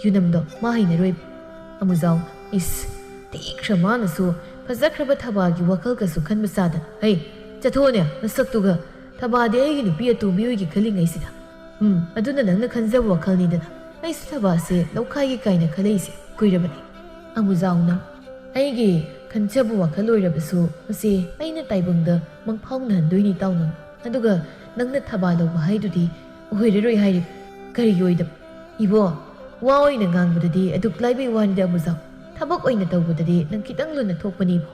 ꯌꯨꯅꯝꯗꯣ ꯃꯥ ꯍꯩꯅꯔꯣꯏꯕ"꯫ ꯑꯃꯨꯖꯥꯎ, "ꯏꯁ, ꯊꯤꯈ꯭ꯔ ꯃꯥꯅꯁꯨ ꯐꯖꯈ꯭ꯔꯕ ꯊꯕꯥꯒꯤ ꯋꯥꯈꯜꯒꯁꯨ ꯈꯟꯕ ꯆꯥꯗꯅ꯫ ꯍꯩ, ꯆꯠꯊꯣꯛꯑꯣꯅꯦ ꯅꯁꯛꯇꯨꯒ꯫ ꯊꯕꯥꯗꯤ ꯑꯩꯒꯤ ꯅꯨꯄꯤ ꯑꯇꯣꯝꯕꯤ ꯑꯣꯏꯒꯦ ꯈꯜꯂꯤꯉꯩꯁꯤꯗ꯫ ꯎꯝ, ꯑꯗꯨꯅ ꯅꯪꯅ ꯈꯟꯖꯕ ꯋꯥꯈꯜꯅꯤꯗꯅ꯫ ꯑꯩꯁꯨ ꯊꯕꯥꯁꯦ ꯂꯧꯈꯥꯏꯒꯦ ꯀꯥꯏꯅ ꯈꯜꯂꯛꯏꯁꯦ ꯀꯨꯏꯔꯕꯅꯤ"꯫ ꯑꯃꯨꯖꯥꯎꯅ, "ꯑꯩꯒꯤ ꯈꯟꯖꯕ ꯋꯥꯈꯜ ꯑꯣꯏꯔꯕꯁꯨ, ꯃꯁꯤ ꯑꯩꯅ ꯇꯥꯏꯕꯪꯗ ꯃꯪꯐꯥꯎꯅꯍꯟꯗꯣꯏꯅꯤ ꯏꯇꯥꯎ ꯅꯪ꯫ ꯑꯗꯨꯒ ꯅꯪꯅ ꯊꯕꯥ ꯂꯧꯕ ꯍꯥꯏꯗꯨꯗꯤ ꯑꯣꯏꯔꯔꯣꯏ ꯍꯥꯏꯔꯤꯕ꯫ ꯀꯔꯤꯒꯤ ꯑꯣꯏꯗꯕ? ꯏꯕꯣ, ꯋꯥ ꯑꯣꯏꯅ ꯉꯥꯡꯕꯗꯗꯤ ꯑꯗꯨꯛ ꯂꯥꯏꯕꯩ ꯋꯥꯅꯤꯗ ꯑꯃꯨꯖꯥꯎ꯫ ꯊꯕꯛ ꯑꯣꯏꯅ ꯇꯧꯕꯗꯗꯤ ꯅꯪ ꯈꯤꯇꯪ ꯂꯨꯅ ꯊꯣꯛꯄꯅꯤꯕꯣ꯫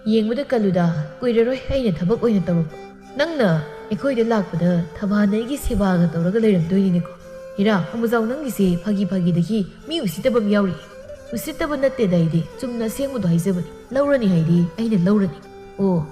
ꯌꯦꯡꯕꯗ ꯀꯜꯂꯨꯗ, ꯀꯨꯏꯔꯔꯣꯏ ꯑꯩꯅ ꯊꯕꯛ ꯑꯣꯏꯅ ꯇꯧꯔꯛꯄ꯫ ꯅꯪꯅ ꯑꯩꯈꯣꯏꯗ ꯂꯥꯛꯄꯗ ꯊꯕꯥꯅ ꯑꯩꯒꯤ ꯁꯦꯕꯥꯒ ꯇꯧꯔꯒ ꯂꯩꯔꯝꯗꯣꯏꯅꯤꯅꯦꯀꯣ꯫ ꯍꯤꯔꯥ, ꯑꯃꯨꯖꯥꯎ ꯅꯪꯒꯤꯁꯦ ꯐꯥꯒꯤ ꯐꯥꯒꯤꯗꯒꯤ ꯃꯤ ꯎꯁꯤꯠꯇꯕ ꯑꯃ ꯌꯥꯎꯔꯤ꯫ ꯎꯁꯤꯠꯇꯕ ꯅꯠꯇꯦꯗ ꯑꯩꯗꯤ, ꯆꯨꯝꯅ ꯑꯁꯦꯡꯕꯗꯣ ꯍꯥꯏꯖꯕꯅꯤ꯫ ꯂꯧꯔꯅꯤ ꯍꯥꯏꯗꯤ ꯑꯩꯅ ꯂꯧꯔꯅꯤ꯫ ꯑꯣ,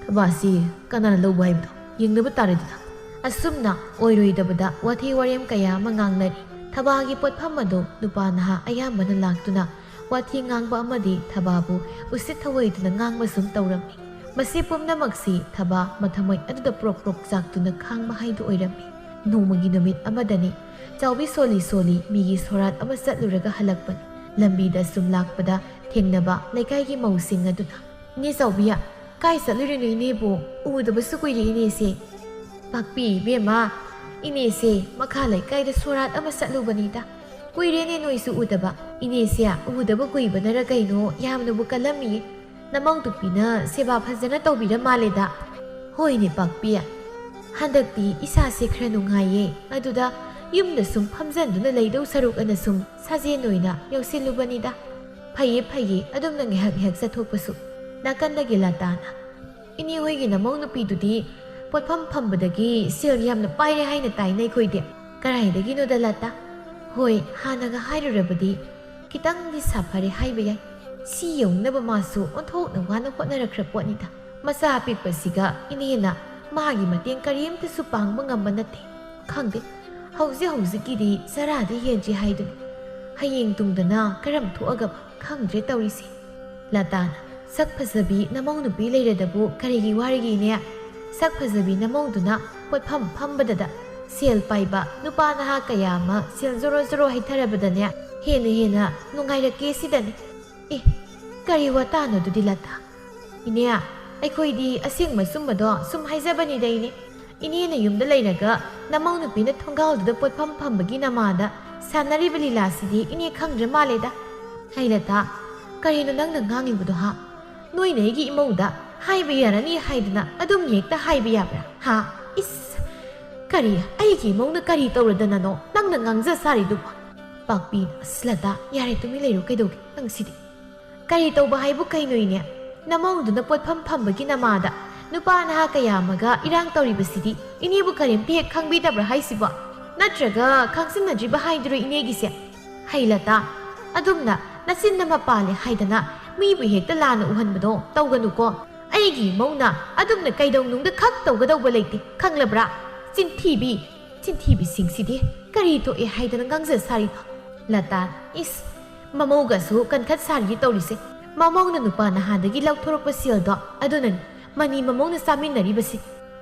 ꯊꯕꯥꯁꯤ ꯀꯅꯥꯅ ꯂꯧꯕ ꯍꯥꯏꯕꯗꯣ ꯌꯦꯡꯅꯕ ꯇꯥꯔꯦꯗꯅ꯫ ꯑꯁꯨꯝꯅ ꯑꯣꯏꯔꯣꯏꯗꯕꯗ ꯋꯥꯊꯤ ꯋꯥꯔꯦꯝ ꯀꯌꯥ ꯑꯃ ꯉꯥꯡꯅꯔꯤ꯫ ꯊꯕꯥꯒꯤ ꯄꯣꯠꯐꯝ ꯑꯗꯨ ꯅꯨꯄꯥ ꯅꯍꯥ ꯑꯌꯥꯝꯕꯅ ꯂꯥꯛꯇꯨꯅ ꯋꯥꯊꯤ ꯉꯥꯡꯕ ꯑꯃꯗꯤ ꯊꯕꯥꯕꯨ ꯎꯁꯤꯠ ꯊꯑꯣꯏꯗꯅ ꯉꯥꯡꯕ ꯁꯨꯝ ꯇꯧꯔꯝꯃꯤ꯫ ꯃꯁꯤ ꯄꯨꯝꯅꯃꯛꯁꯤ ꯊꯕꯥ ꯃꯊꯃꯣꯏ ꯑꯗꯨꯗ ꯄ꯭ꯔꯣꯛ ꯄ꯭ꯔꯣꯛ ꯆꯥꯛꯇꯨꯅ ꯈꯥꯡꯕ ꯍꯥꯏꯗꯨ ꯑꯣꯏꯔꯝꯃꯤ꯫ ꯅꯣꯡꯃꯒꯤ ꯅꯨꯃꯤꯠ ꯑꯃꯗꯅꯤ ꯆꯥꯎꯕꯤ ꯁꯣꯜꯂꯤ ꯁꯣꯜꯂꯤ ꯃꯤꯒꯤ ꯁꯣꯔꯥꯠ ꯑꯃ ꯆꯠꯂꯨꯔꯒ ꯍꯜꯂꯛꯄꯅꯤ꯫ ꯂꯝꯕꯤꯗ ꯁꯨꯝ ꯂꯥꯛꯄꯗ ꯊꯦꯡꯅꯕ ꯂꯩꯀꯥꯏꯒꯤ ꯃꯧꯁꯤꯡ ꯑꯗꯨꯅ, "ꯏꯅꯦ ꯆꯥꯎꯕꯤ, ꯀꯥꯏ ꯆꯠꯂꯨꯔꯤꯅꯣ ꯏꯅꯦꯕꯨ? ꯎꯗꯕꯁꯨ ꯀꯨꯏꯔꯦ ꯏꯅꯦꯁꯦ"꯫ "ꯄꯥꯛꯄꯤ ꯏꯕꯦꯝꯃ, ꯏꯅꯦꯁꯦ ꯃꯈꯥ ꯂꯩꯀꯥꯏꯗ ꯁꯣꯔꯥꯠ ꯑꯃ ꯆꯠꯂꯨꯕꯅꯤꯗ꯫ ꯀꯨꯏꯔꯦꯅꯦ ꯅꯣꯏꯁꯨ ꯎꯗꯕ꯫ ꯏꯅꯦꯁꯦ ꯎꯗꯕ ꯀꯨꯏꯕꯅꯔ ꯀꯩꯅꯣ ꯌꯥꯝꯅꯕꯨ ꯀꯜꯂꯝꯃꯤꯌꯦ꯫ ꯅꯃꯧ ꯅꯨꯄꯤꯅ ꯁꯦꯕꯥ ꯐꯖꯅ ꯇꯧꯕꯤꯔ ꯃꯥꯜꯂꯦꯗ"꯫ "ꯍꯣꯏꯅꯦ ꯄꯥꯛꯄꯤ"꯫ "ꯍꯟꯗꯛꯇꯤ ꯏꯁꯥꯁꯦ ꯈꯔ ꯅꯨꯡꯉꯥꯏꯌꯦ, ꯑꯗꯨꯗ ꯌꯨꯝꯗ ꯁꯨꯝ ꯐꯝꯖꯟꯗꯨꯅ ꯂꯩꯗꯧ ꯁꯔꯨꯛ" ꯑꯅ ꯁꯨꯝ ꯁꯥꯖꯦꯟ ꯑꯣꯏꯅ ꯌꯧꯁꯤꯜꯂꯨꯕꯅꯤꯗ꯫ "ꯐꯩꯌꯦ, ꯐꯩꯌꯦ, ꯑꯗꯨꯝꯅ ꯉꯥꯏꯍꯥꯛ ꯉꯥꯏꯍꯥꯛ ꯆꯠꯊꯣꯛꯄꯁꯨ"꯫ ꯅꯥꯀꯟꯗꯒꯤ ꯂꯇꯥꯅ, "ꯏꯅꯦ ꯍꯣꯏꯒꯤ ꯅꯃꯧ ꯅꯨꯄꯤꯗꯨꯗꯤ ꯄꯣꯠꯐꯝ ꯐꯝꯕꯗꯒꯤ ꯁꯦꯜ ꯌꯥꯝꯅ ꯄꯥꯏꯔꯦ ꯍꯥꯏꯅ ꯇꯥꯏꯅꯦ ꯑꯩꯈꯣꯏꯗꯤ"꯫ "ꯀꯗꯥꯏꯗꯒꯤꯅꯣꯗ ꯂꯇꯥ? ꯍꯣꯏ, ꯍꯥꯟꯅꯒ ꯍꯥꯏꯔꯨꯔꯕꯗꯤ ꯈꯤꯇꯪꯗꯤ ꯁꯥꯐꯔꯦ ꯍꯥꯏꯕ ꯌꯥꯏ꯫ ꯁꯤ ꯌꯧꯅꯕ ꯃꯥꯁꯨ ꯑꯣꯟꯊꯣꯛꯅ ꯋꯥꯅ ꯍꯣꯠꯅꯔꯛꯈ꯭ꯔ ꯄꯣꯠꯅꯤꯗ꯫ ꯃꯆꯥ ꯑꯄꯤꯛꯄꯁꯤꯒ ꯏꯅꯦꯅ ꯃꯥꯒꯤ ꯃꯇꯦꯡ ꯀꯔꯤꯝꯇꯁꯨ ꯄꯥꯡꯕ ꯉꯝꯕ ꯅꯠꯇꯦ꯫ ꯈꯪꯗꯦ, ꯍꯧꯖꯤꯛ ꯍꯧꯖꯤꯛꯀꯤꯗꯤ ꯆꯔꯥꯗꯤ ꯍꯦꯟꯁꯤ ꯍꯥꯏꯗꯨꯅꯤ꯫ ꯍꯌꯦꯡ ꯇꯨꯡꯗꯅ ꯀꯔꯝ ꯊꯣꯛꯑꯒꯕ ꯈꯪꯗ꯭ꯔꯦ ꯇꯧꯔꯤꯁꯦ"꯫ ꯂꯇꯥꯅ, "ꯁꯛ ꯐꯖꯕꯤ ꯅꯃꯧ ꯅꯨꯄꯤ ꯂꯩꯔꯗꯕꯨ ꯀꯔꯤꯒꯤ ꯋꯥꯔꯤꯒꯤꯅꯦ? ꯁꯛ ꯐꯖꯕꯤ ꯅꯃꯧꯗꯨꯅ ꯄꯣꯠꯐꯝ ꯐꯝꯕꯗꯗ ꯁꯦꯜ ꯄꯥꯏꯕ ꯅꯨꯄꯥ ꯅꯍꯥ ꯀꯌꯥ ꯑꯃ ꯁꯦꯜ ꯖꯣꯔꯣ ꯖꯣꯔꯣ ꯍꯩꯊꯔꯕꯗꯅꯦ ꯍꯦꯟꯅ ꯍꯦꯟꯅ ꯅꯨꯡꯉꯥꯏꯔꯛꯀꯦ ꯁꯤꯗꯅꯤ"꯫ "ꯑꯦ, ꯀꯔꯤ ꯋꯥꯇꯥꯅꯣ ꯑꯗꯨꯗꯤ ꯂꯇꯥ?" "ꯏꯅꯦ, ꯑꯩꯈꯣꯏꯗꯤ ꯑꯁꯦꯡꯕ ꯑꯆꯨꯝꯕꯗꯣ ꯁꯨꯝ ꯍꯥꯏꯖꯕꯅꯤꯗ ꯏꯅꯦ꯫ ꯏꯅꯦꯅ ꯌꯨꯝꯗ ꯂꯩꯔꯒ ꯅꯃꯧ ꯅꯨꯄꯤꯅ ꯊꯣꯡꯒꯥꯜꯗꯨꯗ ꯄꯣꯠꯐꯝ ꯐꯝꯕꯒꯤ ꯅꯃꯥꯗ ꯁꯥꯟꯅꯔꯤꯕ ꯂꯤꯂꯥꯁꯤꯗꯤ ꯏꯅꯦ ꯈꯪꯗ꯭ꯔ ꯃꯥꯜꯂꯦꯗ"꯫ "ꯍꯩ ꯂꯇꯥ, ꯀꯔꯤꯅꯣ ꯅꯪꯅ ꯉꯥꯡꯉꯤꯕꯗꯣ ꯍꯥ? ꯅꯣꯏꯅ ꯑꯩꯒꯤ ꯏꯃꯧꯗ ꯍꯥꯏꯕ ꯌꯥꯔꯅꯤ ꯍꯥꯏꯗꯅ ꯑꯗꯨꯝ ꯍꯦꯛꯇ ꯍꯥꯏꯕ ꯌꯥꯕ꯭ꯔꯥ ꯍꯥ? ꯏꯁ! ꯀꯔꯤ, ꯑꯩꯒꯤ ꯏꯃꯧꯅ ꯀꯔꯤ ꯇꯧꯔꯗꯅꯅꯣ ꯅꯪꯅ ꯉꯥꯡꯖ ꯁꯥꯔꯤꯗꯨꯕꯣ?" ꯄꯥꯛꯄꯤꯅ, "ꯑꯁ ꯂꯇꯥ, ꯌꯥꯔꯦ, ꯇꯨꯃꯤꯟ ꯂꯩꯔꯣ, ꯀꯩꯗꯧꯒꯦ ꯅꯪ ꯁꯤꯗꯤ?" "ꯀꯔꯤ ꯇꯧꯕ ꯍꯥꯏꯕꯨ ꯀꯩꯅꯣ ꯏꯅꯦ? ꯅꯃꯧꯗꯨꯅ ꯄꯣꯠꯐꯝ ꯐꯝꯕꯒꯤ ꯅꯃꯥꯗ ꯅꯨꯄꯥ ꯅꯍꯥ ꯀꯌꯥ ꯑꯃꯒ ꯏꯔꯥꯡ ꯇꯧꯔꯤꯕꯁꯤꯗꯤ ꯏꯅꯦꯕꯨ ꯀꯔꯤꯝꯇ ꯍꯦꯛ ꯈꯪꯕꯤꯗꯕ꯭ꯔꯥ ꯍꯥꯏꯁꯤꯕꯣ? ꯅꯠꯇ꯭ꯔꯒ ꯈꯪꯁꯤꯟꯅꯗ꯭ꯔꯤꯕ ꯍꯥꯏꯗꯨꯔꯣ ꯏꯅꯦꯒꯤꯁꯦ? ꯍꯩ ꯂꯇꯥ, ꯑꯗꯨꯝꯅ ꯅꯆꯤꯟ ꯑꯃ ꯄꯥꯜꯂꯦ ꯍꯥꯏꯗꯅ ꯃꯤꯕꯨ ꯍꯦꯛꯇ ꯂꯥꯟꯅ ꯎꯍꯟꯕꯗꯣ ꯇꯧꯒꯅꯨꯀꯣ꯫ ꯑꯩꯒꯤ ꯏꯃꯧꯅ ꯑꯗꯨꯝꯅ ꯀꯩꯗꯧꯅꯨꯡꯗ ꯈꯛ ꯇꯧꯒꯗꯧꯕ ꯂꯩꯇꯦ, ꯈꯪꯂꯕ꯭ꯔꯥ? ꯆꯤꯟꯊꯤꯕꯤ, ꯆꯤꯟꯊꯤꯕꯤꯁꯤꯡꯁꯤꯗꯤ ꯀꯔꯤ ꯊꯣꯛꯑꯦ ꯍꯥꯏꯗꯅ ꯉꯥꯡꯖ ꯁꯥꯔꯤꯅꯣ?" ꯂꯇꯥ, ꯏꯁ! ꯃꯃꯧꯒꯁꯨ ꯀꯟꯈꯠ ꯁꯥꯔꯤ ꯇꯧꯔꯤꯁꯦ꯫ ꯃꯃꯧꯅ ꯅꯨꯄꯥ ꯅꯍꯥꯗꯒꯤ ꯂꯧꯊꯣꯔꯛꯄ ꯁꯦꯜꯗꯣ ꯑꯗꯨꯅꯅꯤ ꯃꯅꯤ ꯃꯃꯧꯅ ꯆꯥꯃꯤꯟꯅꯔꯤꯕꯁꯤ꯫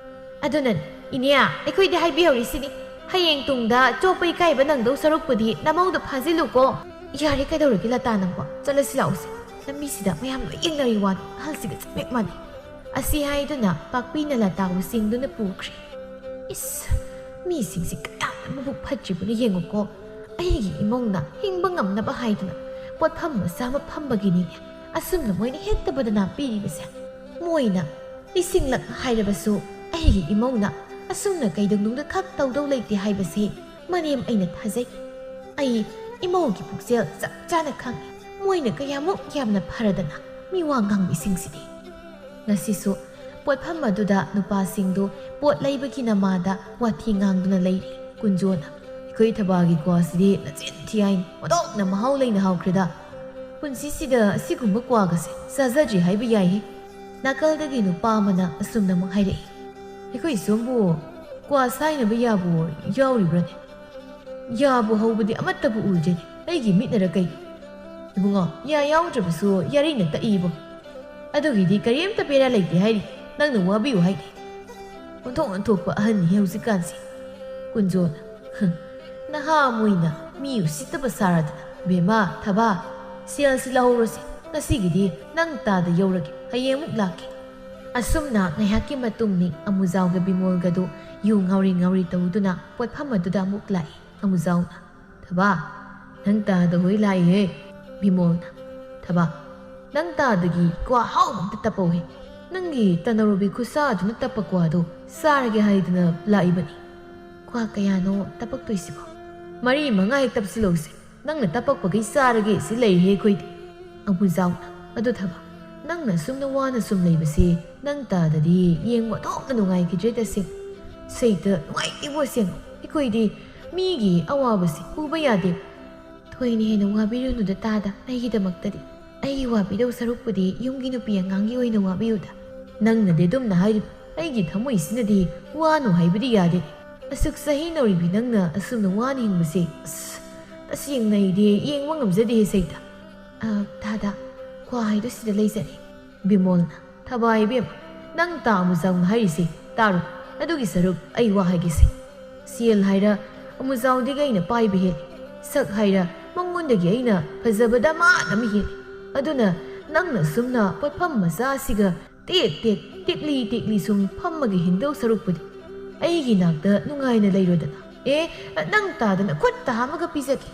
ꯑꯗꯨꯅꯅꯤ ꯏꯅꯦ, ꯑꯩꯈꯣꯏꯗꯤ ꯍꯥꯏꯕꯤꯍꯧꯔꯤꯁꯤꯅꯤ, ꯍꯌꯦꯡ ꯇꯨꯡꯗ ꯆꯣꯞꯄ ꯏꯀꯥꯏꯕ ꯅꯪꯗꯧ ꯁꯔꯨꯛꯄꯨꯗꯤ ꯅꯃꯧꯗ ꯐꯥꯖꯤꯜꯂꯨꯀꯣ꯫ ꯌꯥꯔꯦ, ꯀꯩꯗꯧꯔꯒꯦ ꯂꯇꯥ ꯅꯪꯕꯣ? ꯆꯠꯂꯁꯤ ꯂꯥꯛꯑꯣꯁꯦ꯫ ꯂꯝꯕꯤꯁꯤꯗ ꯃꯌꯥꯝ ꯂꯣꯏ ꯌꯦꯡꯅꯔꯤ ꯋꯥꯅꯤ, ꯑꯍꯜꯁꯤꯒ ꯆꯞ ꯍꯦꯛ ꯃꯥꯟꯅꯩ꯫ ꯑꯁꯤ ꯍꯥꯏꯗꯨꯅ ꯄꯥꯛꯄꯤꯅ ꯂꯇꯥꯕꯨ ꯆꯤꯡꯗꯨꯅ ꯄꯨꯈ꯭ꯔꯦ꯫ ꯏꯁ! ꯃꯤꯁꯤꯡꯁꯤ ꯀꯌꯥꯗ ꯃꯕꯨꯛ ꯐꯠꯇ꯭ꯔꯤꯕꯅꯣ ꯌꯦꯡꯉꯨꯀꯣ꯫ ꯑꯩꯒꯤ ꯏꯃꯧꯅ ꯍꯤꯡꯕ ꯉꯝꯅꯕ ꯍꯥꯏꯗꯨꯅ ꯄꯣꯠꯐꯝ ꯃꯆꯥ ꯑꯃ ꯐꯝꯕꯒꯤꯅꯤꯅꯦ ꯑꯁꯨꯝꯅ ꯃꯣꯏꯅ ꯍꯦꯛꯇ ꯕꯗꯅꯥꯝ ꯄꯤꯔꯤꯕꯁꯦ꯫ ꯃꯣꯏꯅ ꯂꯤꯁꯤꯡꯂꯛ ꯍꯥꯏꯔꯕꯁꯨ ꯑꯩꯒꯤ ꯏꯃꯧꯅ ꯑꯁꯨꯝꯅ ꯀꯩꯗꯧꯅꯨꯡꯗ ꯈꯛ ꯇꯧꯗꯧ ꯂꯩꯇꯦ ꯍꯥꯏꯕꯁꯤ ꯃꯅꯦꯝ ꯑꯩꯅ ꯊꯥꯖꯩ꯫ ꯑꯩ ꯏꯃꯧꯒꯤ ꯄꯨꯛꯆꯦꯜ ꯆꯞ ꯆꯥꯅ ꯈꯪꯏ꯫ ꯃꯣꯏꯅ ꯀꯌꯥꯃꯨꯛ ꯌꯥꯝꯅ ꯐꯔꯗꯅ ꯃꯤꯋꯥ ꯉꯥꯡꯕꯤꯁꯤꯡꯁꯤꯗꯤ꯫ ꯉꯁꯤꯁꯨ ꯄꯣꯠꯐꯝ ꯑꯗꯨꯗ ꯅꯨꯄꯥꯁꯤꯡꯗꯨ ꯄꯣꯠ ꯂꯩꯕꯒꯤ ꯅꯃꯥꯗ ꯋꯥꯊꯤ ꯉꯥꯡꯗꯨꯅ ꯂꯩꯔꯤ꯫ ꯀꯨꯟꯖꯣꯅ, "ꯑꯩꯈꯣꯏ ꯊꯕꯥꯒꯤ ꯀ꯭ꯋꯥꯁꯤꯗꯤ ꯅꯆꯤꯟ ꯊꯤ ꯍꯥꯏꯅꯤ, ꯑꯣꯟꯊꯣꯛꯅ ꯃꯍꯥꯎ ꯂꯩꯅ ꯍꯥꯎꯈ꯭ꯔꯦꯗ꯫ ꯄꯨꯟꯁꯤꯁꯤꯗ ꯑꯁꯤꯒꯨꯝꯕ ꯀ꯭ꯋꯥꯒꯁꯦ ꯆꯥꯖꯗ꯭ꯔꯤ ꯍꯥꯏꯕ ꯌꯥꯏꯍꯦ"꯫ ꯅꯥꯀꯜꯗꯒꯤ ꯅꯨꯄꯥ ꯑꯃꯅ ꯑꯁꯨꯝꯅ ꯑꯃꯨꯛ ꯍꯥꯏꯔꯛꯏ, "ꯑꯩꯈꯣꯏ ꯁꯣꯝꯕꯨ ꯀ꯭ꯋꯥ ꯁꯥꯏꯅꯕ ꯌꯥꯕꯨ ꯌꯥꯎꯔꯤꯕ꯭ꯔꯅꯦ? ꯌꯥꯕꯨ ꯍꯧꯕꯗꯤ ꯑꯃꯠꯇꯕꯨ ꯎꯗ꯭ꯔꯦꯅꯦ, ꯑꯩꯒꯤ ꯃꯤꯠꯅꯔ ꯀꯩꯅꯣ? ꯏꯕꯨꯡꯉꯣ, ꯌꯥ ꯌꯥꯎꯗ꯭ꯔꯕꯁꯨ ꯌꯥꯔꯤꯅ ꯇꯛꯏꯕꯣ꯫ ꯑꯗꯨꯒꯤꯗꯤ ꯀꯔꯤꯝꯇ ꯕꯦꯔꯥ ꯂꯩꯇꯦ ꯍꯥꯏꯔꯤ, ꯅꯪꯅ ꯋꯥꯕꯤꯌꯨ ꯍꯥꯏꯗꯦ꯫ ꯑꯣꯟꯊꯣꯛ ꯑꯣꯟꯊꯣꯛꯄ ꯑꯍꯟꯅꯤꯍꯦ ꯍꯧꯖꯤꯛꯀꯥꯟꯁꯦ"꯫ ꯀꯨꯟꯖꯣꯅ, "ꯍꯝ, ꯅꯍꯥ ꯑꯃ ꯑꯣꯏꯅ ꯃꯤ ꯎꯁꯤꯠꯇꯕ ꯁꯥꯔꯗꯅ꯫ ꯕꯦꯝꯃ, ꯊꯕꯥ, ꯁꯦꯜꯁꯤ ꯂꯧꯍꯧꯔꯣꯁꯦ, ꯉꯁꯤꯒꯤꯗꯤ ꯅꯪ ꯇꯥꯗ ꯌꯧꯔꯒꯦ, ꯍꯌꯦꯡ ꯑꯃꯨꯛ ꯂꯥꯛꯀꯦ"꯫ ꯑꯁꯨꯝꯅ ꯉꯥꯏꯍꯥꯛꯀꯤ ꯃꯇꯨꯡꯅꯤ ꯑꯃꯨꯖꯥꯎꯒ ꯕꯤꯃꯣꯜꯒꯗꯨ ꯌꯨ ꯉꯥꯎꯔꯤ ꯉꯥꯎꯔꯤ ꯇꯧꯗꯨꯅ ꯄꯣꯠꯐꯝ ꯑꯗꯨꯗ ꯑꯃꯨꯛ ꯂꯥꯛꯏ꯫ ꯑꯃꯨꯖꯥꯎꯅ, "ꯊꯕꯥ, ꯅꯪ ꯇꯥꯗ ꯍꯣꯏ ꯂꯥꯛꯏꯍꯦ"꯫ ꯕꯤꯃꯣꯜꯅ, "ꯊꯕꯥ, ꯅꯪ ꯇꯥꯗꯒꯤ ꯀ꯭ꯋꯥ ꯑꯍꯥꯎꯕ ꯑꯝꯇ ꯇꯞꯄꯧꯍꯦ꯫ ꯅꯪꯒꯤ ꯇꯅꯧꯔꯨꯕꯤ ꯈꯨꯠꯁꯥꯗꯨꯅ ꯇꯞꯄ ꯀ꯭ꯋꯥꯗꯣ ꯆꯥꯔꯒꯦ ꯍꯥꯏꯗꯅ ꯂꯥꯛꯏꯕꯅꯤ"꯫ "ꯀ꯭ꯋꯥ ꯀꯌꯥꯅꯣ ꯇꯞꯄꯛꯇꯣꯏꯁꯤꯕꯣ?" "ꯃꯔꯤ ꯃꯉꯥ ꯍꯦꯛ ꯇꯞꯁꯤꯜꯂꯧꯁꯦ꯫ ꯅꯪꯅ ꯇꯞꯄꯛꯄꯈꯩ ꯆꯥꯔꯒꯦ ꯁꯤ ꯂꯩꯔꯦꯍꯦ ꯑꯩꯈꯣꯏꯗꯤ"꯫ ꯑꯃꯨꯖꯥꯎꯅ, "ꯑꯗꯨ ꯊꯕꯥ, ꯅꯪꯅ ꯁꯨꯝꯅ ꯋꯥꯅ ꯁꯨꯝ ꯂꯩꯕꯁꯦ ꯅꯪ ꯇꯥꯗꯗꯤ ꯌꯦꯡꯕ ꯑꯣꯟꯊꯣꯛꯅ ꯅꯨꯡꯉꯥꯏꯈꯤꯗ꯭ꯔꯦ ꯇꯁꯦꯡ꯫ ꯁꯩꯇ ꯅꯨꯡꯉꯥꯏꯇꯦꯕꯣ ꯑꯁꯦꯡꯕ꯫ ꯑꯩꯈꯣꯏꯗꯤ ꯃꯤꯒꯤ ꯑꯋꯥꯕꯁꯤ ꯎꯕ ꯌꯥꯗꯦ"꯫ "ꯊꯣꯏꯅ ꯍꯦꯟꯅ ꯋꯥꯕꯤꯔꯨꯅꯨꯗ ꯇꯥꯗ, ꯑꯩꯒꯤꯗꯃꯛꯇꯗꯤ꯫ ꯑꯩꯒꯤ ꯋꯥꯕꯤꯗꯧ ꯁꯔꯨꯛꯄꯨꯗꯤ ꯌꯨꯝꯒꯤ ꯅꯨꯄꯤ ꯑꯉꯥꯡꯒꯤ ꯑꯣꯏꯅ ꯋꯥꯕꯤꯌꯨꯗ"꯫ "ꯅꯪꯅꯗꯤ ꯑꯗꯨꯝꯅ ꯍꯥꯏꯔꯤꯕ, ꯑꯩꯒꯤ ꯊꯃꯣꯏꯁꯤꯅꯗꯤ ꯋꯥꯅꯨ ꯍꯥꯏꯕꯗꯤ ꯌꯥꯗꯦ꯫ ꯑꯁꯨꯛ ꯆꯍꯤ ꯅꯧꯔꯤꯕꯤ ꯅꯪꯅ ꯑꯁꯨꯝꯅ ꯋꯥꯅ ꯍꯤꯡꯕꯁꯦ, ꯑꯁ, ꯇꯁꯦꯡꯅ ꯑꯩꯗꯤ ꯌꯦꯡꯕ ꯉꯝꯖꯗꯦꯍꯦ ꯁꯩꯇ"꯫ "ꯑ, ꯊꯥꯗ, ꯀ꯭ꯋꯥ ꯍꯥꯏꯗꯣ ꯁꯤꯗ ꯂꯩꯖꯔꯦ"꯫ ꯕꯤꯃꯣꯜꯅ, "ꯊꯕꯥ ꯏꯕꯦꯝꯃ, ꯅꯪ ꯇꯥ ꯑꯃꯨꯖꯥꯎꯅ ꯍꯥꯏꯔꯤꯁꯦ ꯇꯥꯔꯣ꯫ ꯑꯗꯨꯒꯤ ꯁꯔꯨꯛ ꯑꯩ ꯋꯥ ꯍꯥꯏꯒꯦꯁꯦ꯫ ꯁꯦꯜ ꯍꯥꯏꯔ ꯑꯃꯨꯖꯥꯎꯗꯒꯤ ꯑꯩꯅ ꯄꯥꯏꯕ ꯍꯦꯜꯂꯤ꯫ ꯁꯛ ꯍꯥꯏꯔ ꯃꯉꯣꯟꯗꯒꯤ ꯑꯩꯅ ꯐꯖꯕ ꯗꯃꯥꯟ ꯑꯃ ꯍꯦꯜꯂꯤ꯫ ꯑꯗꯨꯅ ꯅꯪꯅ ꯁꯨꯝꯅ ꯄꯣꯠꯐꯝ ꯃꯆꯥ ꯑꯁꯤꯒ ꯇꯦꯛ ꯇꯦꯛ, ꯇꯦꯛꯂꯤ ꯇꯦꯛꯂꯤ ꯁꯨꯝ ꯐꯝꯃꯒ ꯍꯤꯡꯗꯧ ꯁꯔꯨꯛꯄꯨꯗꯤ ꯑꯩꯒꯤ ꯅꯥꯛꯇ ꯅꯨꯡꯉꯥꯏꯅ ꯂꯩꯔꯣꯗꯅ꯫ ꯑꯦ, ꯅꯪ ꯇꯥꯗꯅ ꯈꯨꯠꯇ ꯍꯥꯝꯃꯒ ꯄꯤꯖꯒꯦ"꯫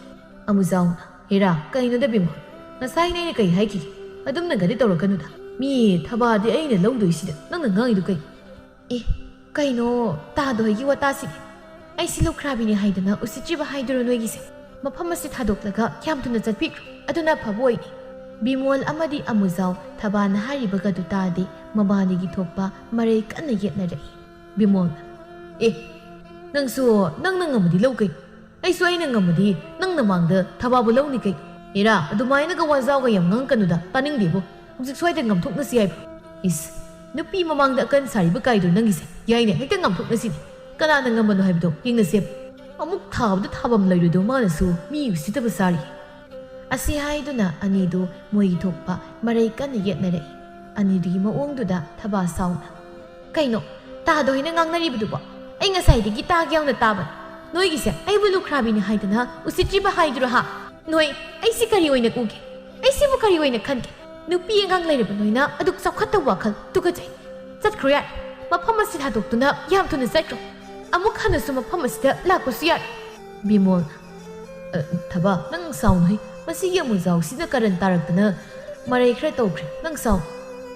ꯑꯃꯨꯖꯥꯎꯅ, "ꯍꯦꯔꯥ, ꯀꯩꯅꯣꯗ ꯕꯤꯃꯣꯜ? ꯉꯁꯥꯏꯅ ꯑꯩꯅ ꯀꯩ ꯍꯥꯏꯈꯤꯒꯦ? ꯑꯗꯨꯝꯅꯒꯗꯤ ꯇꯧꯔꯛꯀꯅꯨꯗ꯫ ꯃꯤ ꯊꯕꯥꯗꯤ ꯑꯩꯅ ꯂꯧꯗꯣꯏꯁꯤꯗ ꯅꯪꯅ ꯉꯥꯡꯉꯤꯗꯨ ꯀꯩ?" "ꯑꯦ, ꯀꯩꯅꯣ ꯇꯥꯗꯣ ꯍꯣꯏꯒꯤ ꯋꯥꯇꯥꯁꯤꯗꯤ? ꯑꯩꯁꯤ ꯂꯨꯈ꯭ꯔꯥꯕꯤꯅꯤ ꯍꯥꯏꯗꯅ ꯎꯁꯤꯠꯇ꯭ꯔꯤꯕ ꯍꯥꯏꯗꯨꯔꯣ ꯅꯣꯏꯒꯤꯁꯦ? ꯃꯐꯝ ꯑꯁꯤ ꯊꯥꯗꯣꯛꯂꯒ ꯌꯥꯝ ꯊꯨꯅ ꯆꯠꯄꯤꯈ꯭ꯔꯣ, ꯑꯗꯨꯅ ꯑꯐꯕ ꯑꯣꯏꯅꯤ꯫ ꯕꯤꯃꯣꯜ ꯑꯃꯗꯤ ꯑꯃꯨꯖꯥꯎ ꯊꯕꯥꯅ ꯍꯥꯏꯔꯤꯕꯒꯗꯨ ꯇꯥꯗꯦ, ꯃꯕꯥꯅꯤꯒꯤ ꯊꯣꯛꯄ ꯃꯔꯩ ꯀꯟꯅ ꯌꯦꯠꯅꯔꯛꯏ꯫ ꯕꯤꯃꯣꯜꯅ, "ꯑꯦ, ꯅꯪꯁꯨ ꯅꯪꯅ ꯉꯝꯃꯗꯤ ꯂꯧ ꯀꯩꯅꯣ? ꯑꯩꯁꯨ ꯑꯩꯅ ꯉꯝꯃꯗꯤ ꯅꯪ ꯅꯃꯥꯡꯗ ꯊꯕꯥꯕꯨ ꯂꯧꯅꯤ ꯀꯩꯅꯣ? ꯍꯦꯔꯥ, ꯑꯗꯨꯃꯥꯏꯅꯒ ꯋꯥꯖꯥꯎꯒ ꯌꯥꯝ ꯉꯥꯡꯉꯛꯀꯅꯨꯗ, ꯇꯥꯅꯤꯡꯗꯦꯕꯣ꯫ ꯍꯧꯖꯤꯛ ꯁ꯭ꯋꯥꯏꯗ ꯉꯝꯊꯣꯛꯅꯁꯤ ꯍꯥꯏꯕ꯭ꯔꯣ? ꯏꯁ, ꯅꯨꯄꯤ ꯃꯃꯥꯡꯗ ꯑꯀꯟ ꯁꯥꯔꯤꯕ ꯀꯥꯏꯗꯨ ꯅꯪꯒꯤꯁꯦ꯫ ꯌꯥꯏꯅꯦ, ꯍꯦꯛꯇ ꯉꯝꯊꯣꯛꯅꯁꯤꯅꯦ꯫ ꯀꯅꯥꯅ ꯉꯝꯕꯅꯣ ꯍꯥꯏꯕꯗꯣ ꯌꯦꯡꯅꯁꯦꯕ꯫ ꯑꯃꯨꯛ ꯊꯥꯕꯗ ꯊꯥꯐꯝ ꯂꯩꯔꯣꯏꯗꯧ ꯃꯥꯅꯁꯨ ꯃꯤ ꯎꯁꯤꯠꯇꯕ ꯁꯥꯔꯤ꯫" ꯑꯁꯤ ꯍꯥꯏꯗꯨꯅ ꯑꯅꯤꯗꯨ ꯃꯣꯏꯒꯤ ꯊꯣꯛꯄ ꯃꯔꯩ ꯀꯟꯅ ꯌꯦꯠꯅꯔꯛꯏ꯫ ꯑꯅꯤꯗꯨꯒꯤ ꯃꯑꯣꯡꯗꯨꯗ ꯊꯕꯥ ꯁꯥꯎꯅ, "ꯀꯩꯅꯣ ꯇꯥꯗꯣꯏꯅ ꯉꯥꯡꯅꯔꯤꯕꯗꯨꯕꯣ? ꯑꯩ ꯉꯁꯥꯏꯗꯒꯤ ꯇꯥꯒꯦ ꯌꯥꯎꯅ ꯇꯥꯕꯅꯤ꯫ ꯅꯣꯏꯒꯤꯁꯦ ꯑꯩꯕꯨ ꯂꯨꯈ꯭ꯔꯥꯕꯤꯅꯤ ꯍꯥꯏꯗꯅ ꯎꯁꯤꯠꯇ꯭ꯔꯤꯕ ꯍꯥꯏꯗꯨꯔꯣ ꯍꯥ? ꯅꯣꯏ ꯑꯩꯁꯤ ꯀꯔꯤ ꯑꯣꯏꯅ ꯎꯒꯦ? ꯑꯩꯁꯤꯕꯨ ꯀꯔꯤ ꯑꯣꯏꯅ ꯈꯟꯒꯦ? ꯅꯨꯄꯤ ꯑꯉꯥꯡ ꯂꯩꯔꯕ ꯅꯣꯏꯅ ꯑꯗꯨꯛ ꯆꯥꯎꯈꯠꯇꯕ ꯋꯥꯈꯜ? ꯇꯨꯀꯠꯆꯩ꯫ ꯆꯠꯈ꯭ꯔꯣ ꯌꯥꯔꯦ꯫ ꯃꯐꯝ ꯑꯁꯤ ꯊꯥꯗꯣꯛꯇꯨꯅ ꯌꯥꯝ ꯊꯨꯅ ꯆꯠꯈ꯭ꯔꯣ꯫ ꯑꯃꯨꯛ ꯍꯟꯅꯁꯨ ꯃꯐꯝ ꯑꯁꯤꯗ ꯂꯥꯛꯄꯁꯨ ꯌꯥꯔꯦ꯫" ꯕꯤꯃꯣꯜ, "ꯑ, ꯊꯕꯥ, ꯅꯪ ꯁꯥꯎꯅꯨꯍꯦ꯫ ꯃꯁꯤꯒꯤ ꯑꯃꯨꯖꯥꯎꯁꯤꯅ ꯀꯔꯟ ꯇꯥꯔꯛꯇꯅ ꯃꯔꯩ ꯈꯔ ꯇꯧꯈ꯭ꯔꯦ꯫ ꯅꯪ ꯁꯥꯎꯅꯨ꯫"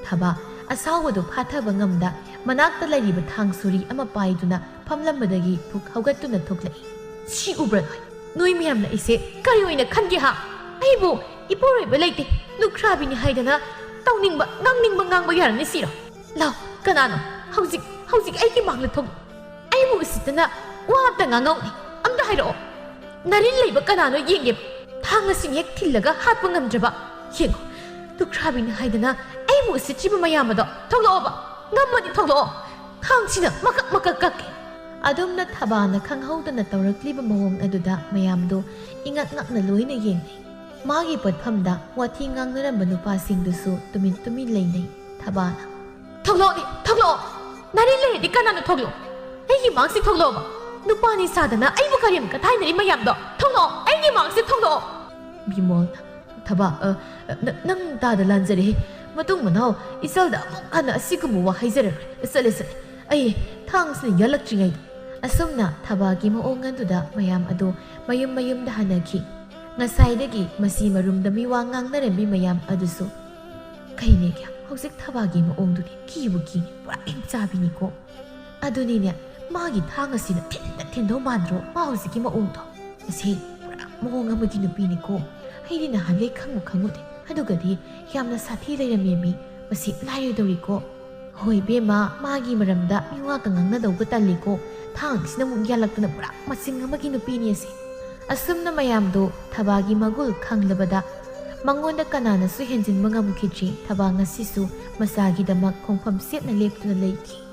ꯊꯕꯥ ꯑꯁꯥꯎꯕꯗꯨ ꯐꯥꯊꯕ ꯉꯝꯗ ꯃꯅꯥꯛꯇ ꯂꯩꯔꯤꯕ ꯊꯥꯡ ꯁꯣꯔꯤ ꯑꯃ ꯄꯥꯏꯗꯨꯅ ꯐꯝꯂꯝꯕꯗꯒꯤ ꯐꯨꯛ ꯍꯧꯒꯠꯇꯨꯅ ꯊꯣꯛꯂꯛꯏ꯫ "ꯁꯤ ꯎꯕ꯭ꯔꯥ ꯅꯣꯏ? ꯅꯣꯏ ꯃꯌꯥꯝꯅ ꯑꯩꯁꯦ ꯀꯔꯤ ꯑꯣꯏꯅ ꯈꯟꯒꯦ ꯍꯥ? ꯑꯩꯕꯨ ꯏꯄꯨꯔꯣꯏꯕ ꯂꯩꯇꯦ, ꯂꯨꯈ꯭ꯔꯥꯕꯤꯅꯤ ꯍꯥꯏꯗꯅ ꯇꯧꯅꯤꯡꯕ, ꯉꯥꯡꯅꯤꯡꯕ ꯉꯥꯡꯕ ꯌꯥꯔꯝꯅꯤ ꯁꯤꯔꯣ? ꯂꯥꯎ, ꯀꯅꯥꯅꯣ ꯍꯧꯖꯤꯛ, ꯍꯧꯖꯤꯛ ꯑꯩꯒꯤ ꯃꯥꯡꯗ ꯊꯣꯛꯂꯛꯎ꯫ ꯑꯩꯕꯨ ꯎꯁꯤꯠꯇꯅ ꯋꯥ ꯑꯝꯇ ꯉꯥꯡꯍꯧꯅꯦ꯫ ꯑꯝꯇ ꯍꯥꯏꯔꯛꯑꯣ꯫ ꯅꯔꯤꯟ ꯂꯩꯕ ꯀꯅꯥꯅꯣ ꯌꯦꯡꯒꯦ꯫ ꯊꯥꯡ ꯑꯁꯤꯅ ꯍꯦꯛ ꯊꯤꯜꯂꯒ ꯍꯥꯠꯄ ꯉꯝꯗ꯭ꯔꯕ꯫ ꯌꯦꯡꯉꯣ, ꯂꯨꯈ꯭ꯔꯥꯕꯤꯅꯤ ꯍꯥꯏꯗꯅ ꯑꯩꯕꯨ ꯎꯁꯤꯠꯇ꯭ꯔꯤꯕ ꯃꯌꯥꯝ ꯑꯗꯣ ꯊꯣꯛꯂꯛꯑꯣꯕ꯫ ꯉꯝꯃꯗꯤ ꯊꯣꯛꯂꯛꯑꯣ꯫ ꯊꯥꯡꯁꯤꯅ ꯃꯀꯛ ꯃꯀꯛ ꯀꯛꯀꯦ꯫" ꯑꯗꯨꯝꯅ ꯊꯕꯥꯅ ꯈꯪꯍꯧꯗꯅ ꯇꯧꯔꯛꯂꯤꯕ ꯃꯑꯣꯡ ꯑꯗꯨꯗ ꯃꯌꯥꯝꯗꯨ ꯏꯉꯛ ꯉꯛꯅ ꯂꯣꯏꯅ ꯌꯦꯡꯅꯩ꯫ ꯃꯥꯒꯤ ꯄꯣꯠꯐꯝꯗ ꯋꯥꯊꯤ ꯉꯥꯡꯅꯔꯝꯕ ꯅꯨꯄꯥꯁꯤꯡꯗꯨꯁꯨ ꯇꯨꯃꯤꯟ ꯇꯨꯃꯤꯟ ꯂꯩꯅꯩ꯫ ꯊꯕꯥꯅ, "ꯊꯣꯛꯂꯛꯑꯣꯅꯦ, ꯊꯣꯛꯂꯛꯑꯣ! ꯅꯔꯤꯟ ꯂꯩꯔꯗꯤ ꯀꯅꯥꯅꯣ ꯊꯣꯛꯂꯛꯑꯣ? ꯑꯩꯒꯤ ꯃꯥꯡꯁꯤ ꯊꯣꯛꯂꯛꯑꯣꯕ! ꯅꯨꯄꯥꯅꯤ ꯁꯥꯗꯅ ꯑꯩꯕꯨ ꯀꯔꯦꯝ ꯀꯊꯥꯏꯅꯔꯤ ꯃꯌꯥꯝꯗꯣ! ꯊꯣꯛꯂꯛꯑꯣ! ꯑꯩꯒꯤ ꯃꯥꯡꯁꯤ ꯊꯣꯛꯂꯛꯑꯣ!" ꯕꯤꯃꯣꯜꯅ, "ꯊꯕꯥ, ꯑ, ꯑ, ꯅ-, ꯅꯪ ꯇꯥꯗ ꯂꯥꯟꯖꯔꯦꯍꯦ꯫ ꯃꯇꯨꯡ ꯃꯅꯥꯎ ꯏꯆꯜꯗ ꯑꯃꯨꯛ ꯍꯟꯅ ꯑꯁꯤꯒꯨꯝꯕ ꯋꯥ ꯍꯥꯏꯖꯔꯔꯣꯏ꯫ ꯆꯠꯂꯦ, ꯆꯠꯂꯦ꯫ ꯑꯩ ꯊꯥꯡꯁꯤꯅ ꯌꯥꯜꯂꯛꯇ꯭ꯔꯤꯉꯩꯗ꯫" ꯑꯁꯨꯝꯅ ꯊꯕꯥꯒꯤ ꯃꯑꯣꯡ ꯑꯗꯨꯗ ꯃꯌꯥꯝ ꯑꯗꯨ ꯃꯌꯨꯝ ꯃꯌꯨꯝꯗ ꯍꯟꯅꯈꯤ꯫ ꯉꯁꯥꯏꯗꯒꯤ ꯃꯁꯤ ꯃꯔꯨꯝꯗ ꯃꯤꯋꯥ ꯉꯥꯡꯅꯔꯝꯃꯤ ꯃꯌꯥꯝ ꯑꯗꯨꯁꯨ, "ꯀꯩꯅꯦꯒꯦ, ꯍꯧꯖꯤꯛ ꯊꯕꯥꯒꯤ ꯃꯑꯣꯡꯗꯨꯗꯤ ꯀꯤꯕꯨ ꯀꯤꯅꯤ, ꯄꯨꯔꯥ ꯍꯤꯡꯆꯥꯕꯤꯅꯤꯀꯣ꯫" ꯑꯗꯨꯅꯤꯅꯦ, ꯃꯥꯒꯤ ꯊꯥꯡ ꯑꯁꯤꯅ ꯊꯤꯟꯗ ꯊꯤꯟꯗꯧ ꯃꯥꯟꯗ꯭ꯔꯣ? ꯃꯥ ꯍꯧꯖꯤꯛꯀꯤ ꯃꯑꯣꯡꯗꯣ꯫ ꯃꯁꯤ ꯄꯨꯔꯥ ꯃꯑꯣꯡ ꯑꯃꯒꯤ ꯅꯨꯄꯤꯅꯤꯀꯣ꯫ ꯑꯩꯗꯤ ꯅꯍꯥꯟꯒꯩ ꯈꯪꯕꯨ ꯈꯪꯉꯨꯗꯦ꯫ ꯑꯗꯨꯒꯗꯤ ꯌꯥꯝꯅ ꯁꯥꯊꯤ ꯂꯩꯔꯝꯃꯦꯃꯤ꯫ ꯃꯁꯤ ꯂꯥꯏꯔꯗꯧꯔꯤꯀꯣ꯫ ꯍꯣꯏ ꯏꯕꯦꯝꯃ, ꯃꯥꯒꯤ ꯃꯔꯝꯗ ꯃꯤꯋꯥꯒ ꯉꯥꯡꯅꯗꯧꯕ ꯇꯜꯂꯤꯀꯣ꯫ ꯊꯥꯡꯁꯤꯅ ꯑꯃꯨꯛ ꯌꯥꯜꯂꯛꯇꯅ ꯄꯨꯔꯥ ꯃꯆꯤꯡ ꯑꯃꯒꯤ ꯅꯨꯄꯤꯅꯤ ꯑꯁꯦ꯫ ꯑꯁꯨꯝꯅ ꯃꯌꯥꯝꯗꯣ ꯊꯕꯥꯒꯤ ꯃꯒꯨꯜ ꯈꯪꯂꯕꯗ ꯃꯉꯣꯟꯗ ꯀꯅꯥꯅꯁꯨ ꯍꯦꯟꯖꯤꯟꯕ ꯉꯝꯈꯤꯗ꯭ꯔꯤ꯫ ꯊꯕꯥ ꯉꯁꯤꯁꯨ ꯃꯆꯥꯒꯤꯗꯃꯛ ꯈꯣꯡꯐꯝ ꯆꯦꯠꯅ ꯂꯦꯞꯇꯨꯅ ꯂꯩꯈꯤ꯫